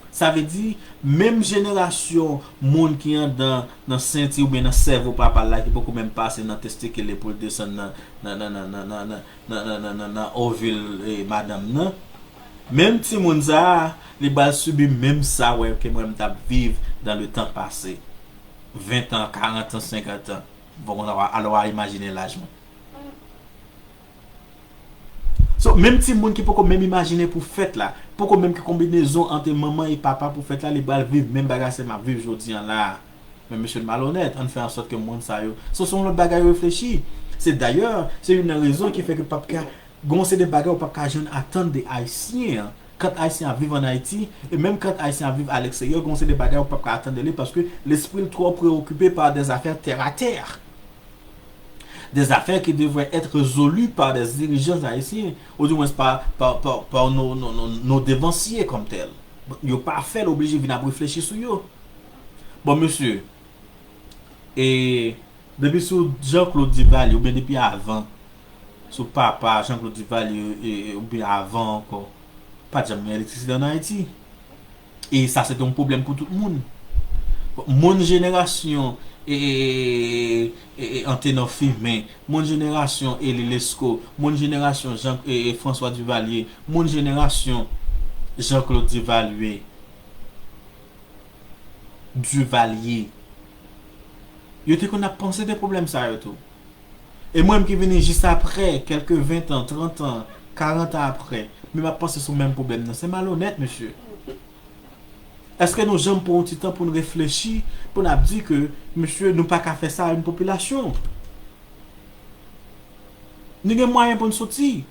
Sa vle di, menm jenerasyon moun ki andan nan senti oubyen nan sèvo papa l la ki poko menm pase nan testikil li pou l desann nan, nan, nan, nan, nan, nan, nan, nan, nan, nan, nan ovil, eh, madanm nan. Menm timoun sa a, li pral sibi menm sa wè ke mwen m t ap viv dans le temps passé. Ven tan, karant an, senkant an. Bon, alò, alò, imajine laj mwen. So, menm timoun ki poko menm imajine pou fèt la, poko menm ki konbinezon ant manman e papa pou fèt la, li pral viv menm bagay sa m ap viv jodi an la a. Men mesye, n malonèt, ann fè an sòt ke moun sa yo, so, se yon lòt bagay yo reflechi. Se dayè, se youn nan rezon ki fè ke p ap ka, gon seri de bagay ou p ap ka janm atann de Ayisyen an. Kant Ayisyen ap viv ann Ayiti, e menm kant Ayisyen ap viv aleksteryè, gon seri de bagay ou p ap ka atann de li, paske lespri l twò preokipe pa de zafè tè a tè. Des affaires qui devraient être résolues par des dirigeants haïtiens, ou du moins par, par, par, par nos, nos, nos, nos devanciers comme tels. Yo pa fè l, oblije vin ap reflechi sou yo. Bon, mesye, e depi sou Jean-Claude Duvalier, oubyen depi avan, sou papa Jean-Claude Duvalier, e, e, oubyen avan ankò, pa t janm gen elektrisite ann Ayiti. E sa se te yon pwoblèm pou tout moun. Moun jenerasyon e, e, e, e, e Antenor Firmin, moun jenerasyon Elie Lescot, moun jenerasyon Jean, e, e, François Duvalier, moun jenerasyon Jean-Claude Duvalier, Duvalier, yo te konn ap panse de pwoblèm sa yo tou. E mwen menm ki vini jis apre, kèlke ven tan, trant an, karant an apre, men m ap panse sou menm pwoblèm nan. Se malonèt, mesye. Èske nou janm pran yon ti tan pou n reflechi, pou n ap di ke, mesye, nou pa ka fè sa a yon popilasyon? Nou gen mwayen pou n soti.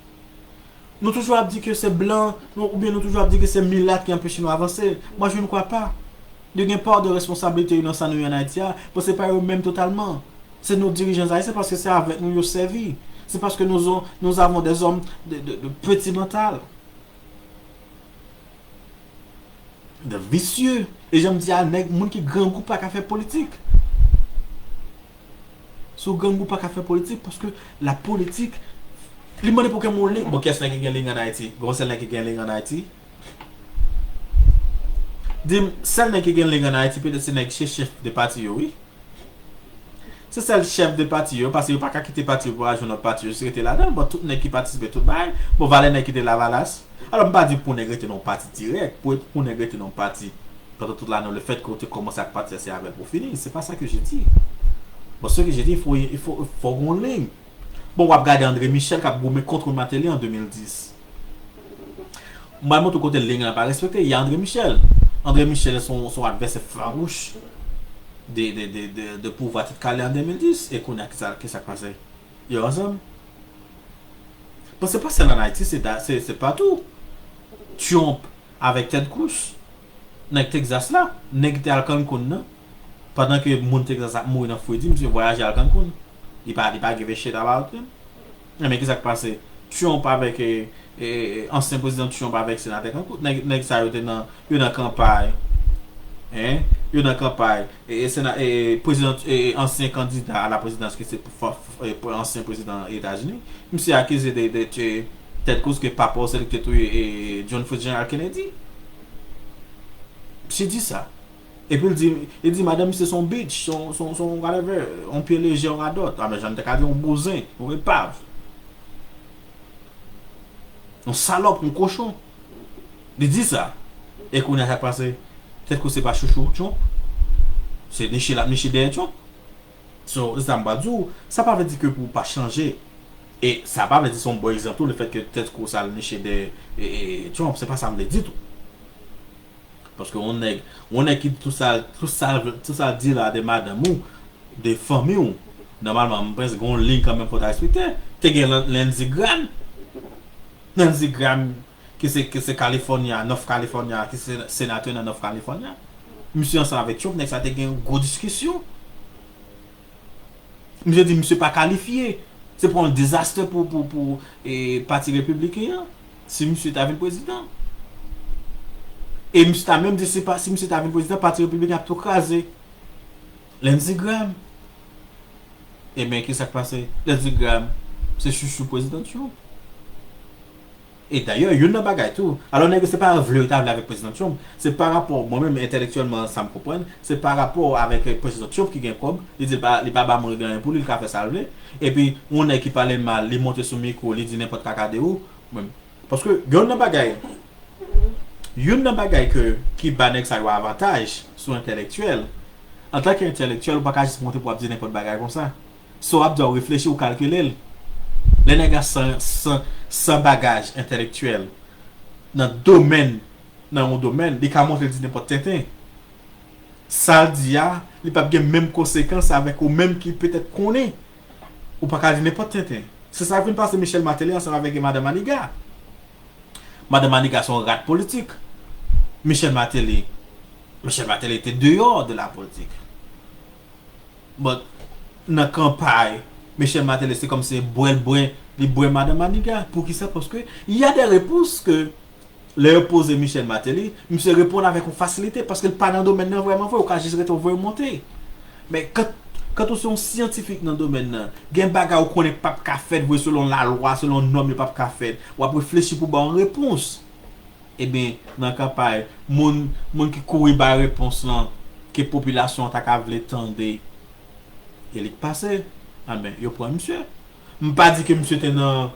Nou toujou ap di ke se blan, nou, oubyen nou toujou ap di ke se milat ki anpeche nou avanse. Moi, je ne crois pas. Yo gen pa de responsablite yo nan sa nou ye ann Ayiti a, bon, se pa yo menm totalman. Se nou dirijan ayisyen, paske se avèk nou yo sèvi. Se paske nous, nous avons des hommes de, de, de petit mental. De visye. E jan m di a, nèg, moun ki grangou pa ka fè politik. Si w grangou pa ka fè politik, paske la politik, li mande pou ke moun li. Bon, kiyès nèg ki gen ling ann Ayiti? Gon sèl nèg ki gen ling ann Ayiti? Di m, sèl nèg ki gen ling ann Ayiti, petèt se nèg, se chèf de pati yo, wi. Se sèl chèf de pati yo, paske yo pa ka kite pati yo pou al jwenn lòt pati, yo jis rete ladan l. Bon, tout nèg ki patisipe, tout bagay. Bon, valè nèg ki te Lavalas. Alò, m pa di pou nèg rete nan yon pati dirèk, pou, pou nèg rete nan yon pati pandan tout lane, le fèt ke w te kòmanse ak pati a, se avè l pou w fini. Se pa sa ke je di. Bon, ce que je dis, il faut, il faut, fò gen yon liy. Bon, w ap gade André Michel k ap goumen kont Martelly an de mil dis. Mwen montre w kote liy la pa respekte, y a André Michel. André Michel se yon, se yon advèsè fawouch de, de, de, de, de pouvwa Tèt Kale an de mil dis. E kounye a, kisa, kisa k pase? Yo ansanm. Bon, se pa sèl an Ayiti, se, se, se patou. Trump avèk Ted Cruz, nèg Texas la, nèg ki te al Cancun nan, pandan ke moun Texas ap mouri nan fredi, misye vwayaje al Cancun. Li pa, li pa give a shit about him. Ebyen, kisa k pase? Trump avèk, e, e, ansyen prezidan Trump avèk senatè Cancun, nèg, nèg sa yo te nan, yo nan kanpay. Hein? Yo nan kanpay. E, e, sena, e, prezidan, e, ansyen kandida a la prezidans ki se pou, pou, pou ansyen prezidan Etazini. Misye akize de, de tye Ted Cruz ke papa w se li ki te touye, e, John Fitzgerald Kennedy. Misye di sa. Epi l di, li di madanm misye se yon bitch, se yon, se yon, se yon whatever, yon pye leje, yon radòt. A, men jan m te ka di yon bouzen, yon epav. Yon salòp, yon kochon. Li di sa. E kounye a sa k pase? Ted Cruz se pa chouchou Trump. Se niche l ap niche dèyè Trump. So, se sa m pral di w, sa pa vle di ke pou w pa chanje. E sa pa vle di se yon bon egzanp tou, le fèt ke Ted Cruz al niche dèyè, e, e, Trump, se pa sa m vle di tou. Paske yon nèg, yon nèg ki di tout sa, tout sa, tout sa di la de madanm ou, de fanmi w, nòmalman, m panse gen yon liy kanmenm fò w ta respekte. Te gen Lin-, Lindsey Graham. Lindsey Graham, ki se, ki se California, North California, ki se senatè nan North California. Misye ansanm avèk Trump, nèg sa te gen yon gwo diskisyon. Misye di misye pa kalifye. Se pou yon dezastè pou, pou, pou, e, pati repibliken an, si misye ta vin prezidan. E misye ta menm di si pa, si misye ta vin prezidan, pati repibliken ap tou kraze. Lindsey Graham. Ebyen, kisa k pase? Lindsey Graham, se chouchou prezidan Trump. E dayè, youn nan bagay tou, alò nèg yo se pa vle yo ta vle avèk prezidan Trump, se pa rapò, mwen menm entèlektyèlman sa m konprann, se pa rapò avèk, eh, prezidan Trump ki gen kòb, li di li pa, li pa ba moun regle anyen pou li, li ka fè sa l vle. Epi, yon nèg ki pale mal, li monte sou mikwo, li di nenpòt kaka de ou. Mwen, paske, gen youn nan bagay, youn nan bagay ke, ki ba nèg sa yo avantaj sou entèlektyèl, antanke entèlektyèl, ou pa ka jis monte pou w ap di nenpòt bagay konsa. Sa w ap di a, w reflechi, w kalkile l. Lè nèg la san, san, san bagaj entèlektyèl nan domèn, nan yon domèn, li ka monte l di nenpòt tenten. Sa l di a, li p ap gen menm konsekans avèk ou menm ki petèt konnen. Ou pa ka di nenpòt tenten. Se sa k vin pase Michel Martelly ansanm avèk Madan Maniga. Madan Maniga se yon rat politik. Michel Martelly, Michel Martelly te deyò de la politik. But, nan kanpay, Michel Martelly se kòmsi bwè l bwè, li bwè Madan Maniga. Poukisa? Paske y a des réponses que lè yo poze Michel Martelly, misye reponn avèk yon fasilite, paske l pa nan domèn nan vrèman vre, ou ka jis rete w voye monte. Men, kan, kan ou se yon syantifik nan domèn nan, gen bagay ou konnen p ap ka fèt vre selon lalwa, selon nòm yo p ap ka fèt, w ap reflechi pou ba yon repons. Ebyen, nan kanpay, moun, moun ki kouri bay repons lan, ke popilasyon an ta ka vle tande, e li k pase, anben, yo pran misye. M pa di ke misye te nan,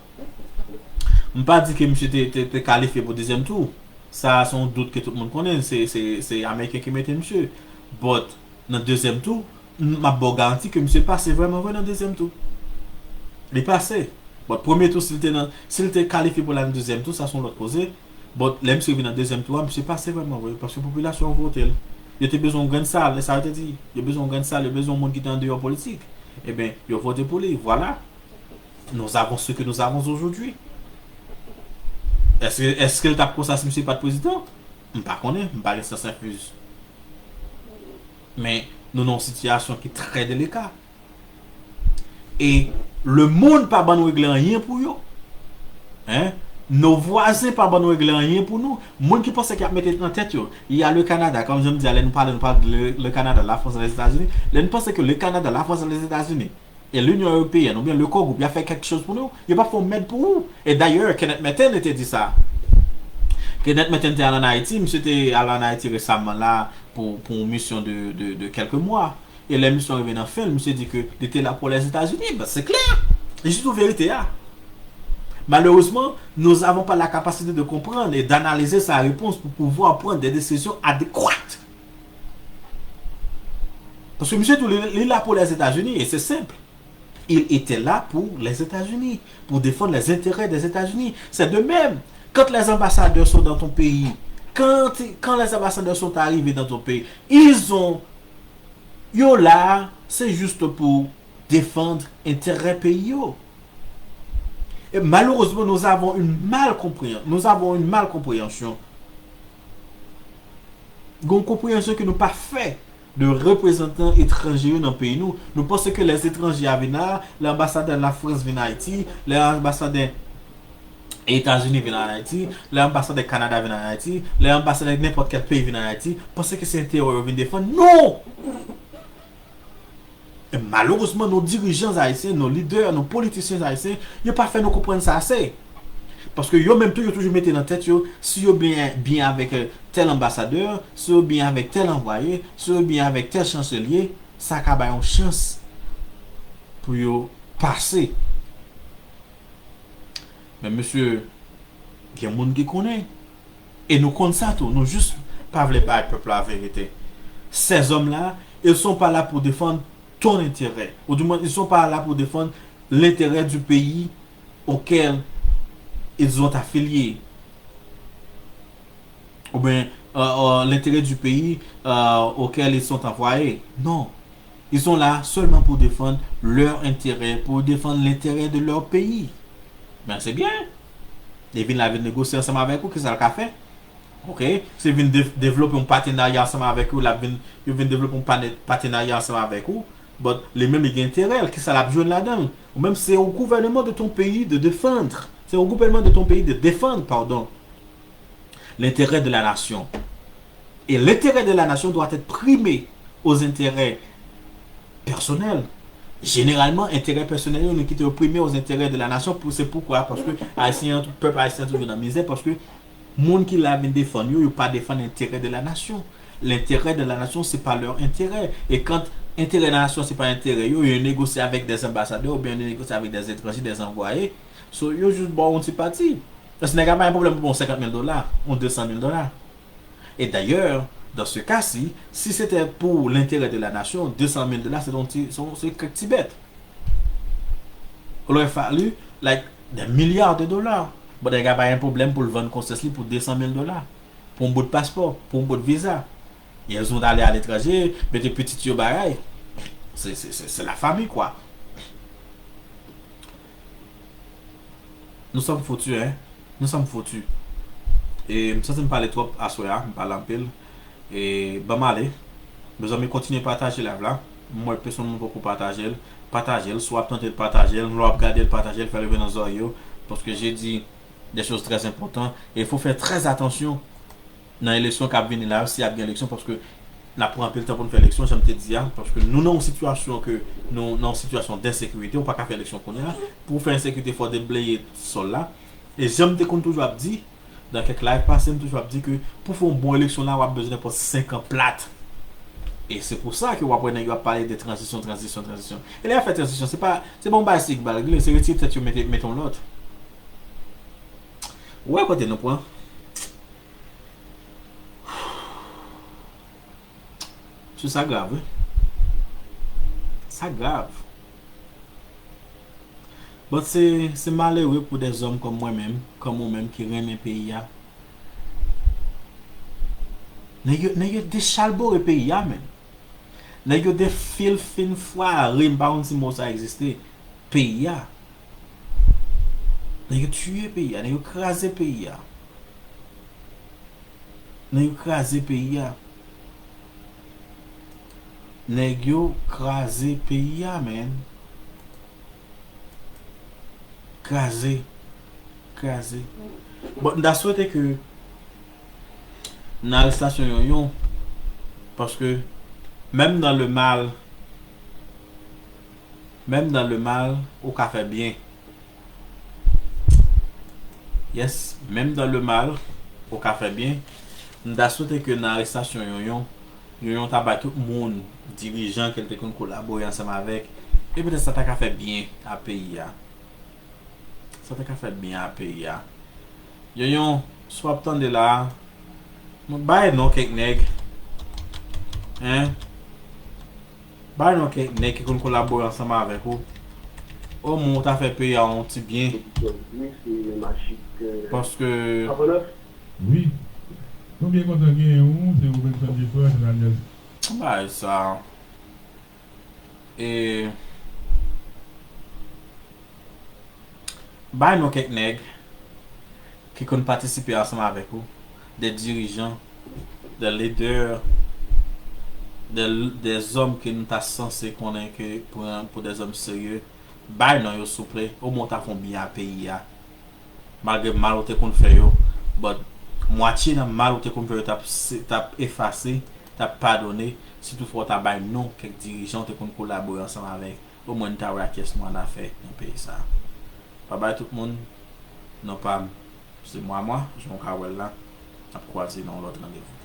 m pa di ke misye te, te, te kalifye pou dezyèm tou. Sa a se yon dout ke tout moun konnen, se, se, se Ameriken ki mete misye. But, nan dezyèm tou, m ap ba w garanti ke misye pase vrèman vre nan dezyèm tou. Li pase. But premye tou, si l te nan, si l te kalifye pou l al nan dezyèm tou, sa se yon lòt koze. But lè misye vin nan dezyèm tou a, misye pase vrèman vre, paske popilasyon an vote l. Yo te bezwen yon grenn sal, e sa yo te di. Yo bezwen yon grenn sal, yo bezwen yon moun ki te andeyò politik. Ebyen, yo vote pou li, vwala. Nous avons ce que nous avons aujourd'hui. Èske, èske l t ap konsa si misye pa t prezidan? M pa konnen, m pa gen syans enfuz. Men, nou nan yon sitiyasyon ki trè delika. E lemonn pa ban nou regle anyen pou yo. Hein? Nou vwazen pa ban nou regle anyen pou nou. Moun ki panse ki ap mete nan tèt yo, y a le Canada, kòm jan m di a, lè nou pale, nou pale de le, le Canada, la France, les États-Unis. Lè nou panse ke le Canada, la France, les États-Unis, e l'Union Européenne, oubyen le Core Group, y a fè kèk choz pou nou, yo p ap fè yon mèd pou ou. E dayè, Kenneth Merten te di sa. Kenneth Merten te al ann Ayiti, misye te al ann Ayiti resaman la pou, pou yon misyon de, de, de kèlke mwa. E lè misyon rive nan fen l, misye di ke li te la pou Lèzetazini. Ben, se klè. Li di tou verite a. Malheureusement, nous avons pas la capacité de comprendre et d'analyser sa réponse pour pouvoir prendre des décisions adéquates. Paske misye tou, li, li la pou Lèzetazini, e se senp. Il était là pour les États-Unis, pour défendre les intérêts des États-Unis. C'est de même, quand les ambassadeurs sont dans ton pays, quand, quand les ambassadeurs sont arrivés dans ton pays, ils ont, yo la, c'est juste pour défendre intérêt pays yo. Et malheureusement, nous avons une mal compréhension. Nous avons une mal compréhension. Gon konpreyansyon ke nou pa fè de reprezantan etranje yo nan peyi nou. Nou panse ke lè etranje a vin la, lè anbasadè Lafrans vin Ayiti, lè anbasadè Etazini vin Ayiti, lè anbasadè Kanada vin Ayiti, lè anbasadè nenpòt kèl peyi vin Ayiti, panse ke se enterè yo vin defann. Non! E malerezman, nou dirijan ayisyen, nou lidè, nou politisyen ayisyen, yo pa fè nou konprann sa ase. Paske yo menm tou, yo toujou mete nan tèt yo, si yo byen, byen avèk, eh, tèl anbasadè, si yo byen avèk tèl anvwaye, si yo byen avèk tèl chanselye, sa ka bay yon chans pou yo pase. Men mesye, gen moun ki konnen. E nou konn sa tou, nou jis pa vle bay pèp la verite. Ces hommes-là, ils sont pas là pour défendre ton intérêt. Ou du moins, ils sont pas là pour défendre l'intérêt du pays auquel ils ont affilié. Ou bien, euh, euh, l'intérêt du pays, euh, auquel ils sont envoyés. Non. Ils sont là seulement pour défendre leur intérêt, pour défendre l'intérêt de leur pays. Ben, c'est bien. Li vin la vin negosye ansanm avèk ou, kisa l ka fè? Ok? Se vin dev-, devlope yon patenarya ansanm avèk ou, l ap vin, yo vin devlope yon pane-, patenarya ansanm avèk ou, but li menm li gen enterè l, kisa l ap jwenn ladan l? Ou menm se au gouvernement de ton pays de défendre. C'est au gouvernement de ton pays de défendre, pardon, l'intérêt de la nation. Et l'intérêt de la nation doit être primé aux intérêts personnels. Jeneralman, enterè pèsonèl yo, nou kite yo prime aux intérêts de la nation. Pou, se poukwa, paske Ayisyen an, pèp ayisyen an toujou nan mizè, paske moun ki la vin defann yo, yo pa defann enterè de la nation. L'intérêt de la nation, c'est pas leur intérêt. E kan enterè la nation, se pa enterè yo, yo negosye avèk des ambassadeurs oubyen yo negosye avèk des étrangers, des envoyés. So, yo jis ba w yon ti pati. Paske nèg la pa gen pwoblèm pou ba w senkant mil dola, yon de san mil dola. Et d'ailleurs, dans ce cas-ci, si c'était pour l'intérêt de la nation, de san mil dola, se yon ti, se yon, se kèk ti bèt. Il aurait fallu, like, des milliards de dollars. Bon, nèg la pa gen pwoblèm pou l vann konsyans li pou de san mil dola. Pou yon bout paspò, pou yon bout viza. Ils ont allé à l'étranger, mete pitit yo bagay. C'est, c'est, c'est, c'est la famille, quoi. Nou sanm foutu, hein? Nou sanm foutu. E m santi m pale twòp aswè a, m pale anpil. E ban m ale. Mezanmi, kontinye pataje live la. M wè pesonn moun poko pataje l. Pataje l. Si w ap tande l, pataje l. Lè w ap gade l, pataje l. Fè l rive nan zòrèy yo. Paske je dis des choses très importantes. E fò fè trè atansyon nan eleksyon k ap vini la yo, si ap gen eleksyon, paske n ap pran anpil tan pou n fè eleksyon, jan m te di a, paske nou nan yon sitiyasyon ke, nou nan yon sitiyasyon densekirite, ou pa ka fè eleksyon kounye a. Pou w fè ensekirite, fò w debleye sòl la. E jan m te konn toujou ap di, nan kèk live pase, m toujou ap di ke pou fè yon bon eleksyon la, w ap bezwen nenpòt senk an plat. E se pou sa ke w ap wè nèg yo ap pale de tranzisyon, tranzisyon, tranzisyon. E lè y ap fè tranzisyon, se pa, se pa yon bagay si bal regle, se retire tèt yo, mete, mete yon lòt. Ou wè kote nou pran? Mesye, sa grav, wi. Sa grav. But se, se malere pou de zòm kòm mwen menm, kòm ou menm ki renmen peyi a. Nèg yo, nèg yo dechalbore peyi a, menm. Nèg yo defil fin fware, m pa konn si mo sa egziste, peyi a. Nèg yo tiye peyi a, nèg yo kraze peyi a. Nèg yo kraze peyi a. Nèg yo kraze peyi a, man. Kraze. Kraze. Bon, m ta swete ke nan arestasyon Yonyon, paske menm dans le mal, menm dans le mal, ou ka fè byen. Yes, menm dans le mal, ou ka fè byen. M ta swete ke nan arestasyon Yonyon, Yonyon ta bay tout moun, dirijan ke l te konn kolabore ansanm avèk, e petèt sa ta ka fè byen a peyi a. Sa ta ka fè byen a peyi a. Yonyon, si w ap tande la, mwen bay non kèk nèg. Hein? Bay non kèk nèg ki konn kolabore ansanm avèk ou. Omwen ou ta fè peyi a yon ti byen. Paske Wi. Nou byen kontan genyen ou, se Robinson Jeffrey, se Daniel. Bagay sa. E bay non kèk nèg ki konn patisipe ansanm avèk ou, de dirijan, de lidè, de, de zòm ke nou ta sanse konnen ke pran pou de zòm serye. Bay non yo souple, omwen ou ta fè yon byen a peyi a. Malgre mal ou te konn fè yo, but mwatye nan mal ou te konn fè yo t ap efase, t ap padone, si toutfwa ou ta bay non kèk dirijan ou te konn kolabore ansanm avèk, omwen n ta wè a kiyès nou annafè nan peyi sa. Babay tout moun, non pa m se Mwa Mwa, jan w ka wè l la, n ap kwaze nan yon lòt randevou.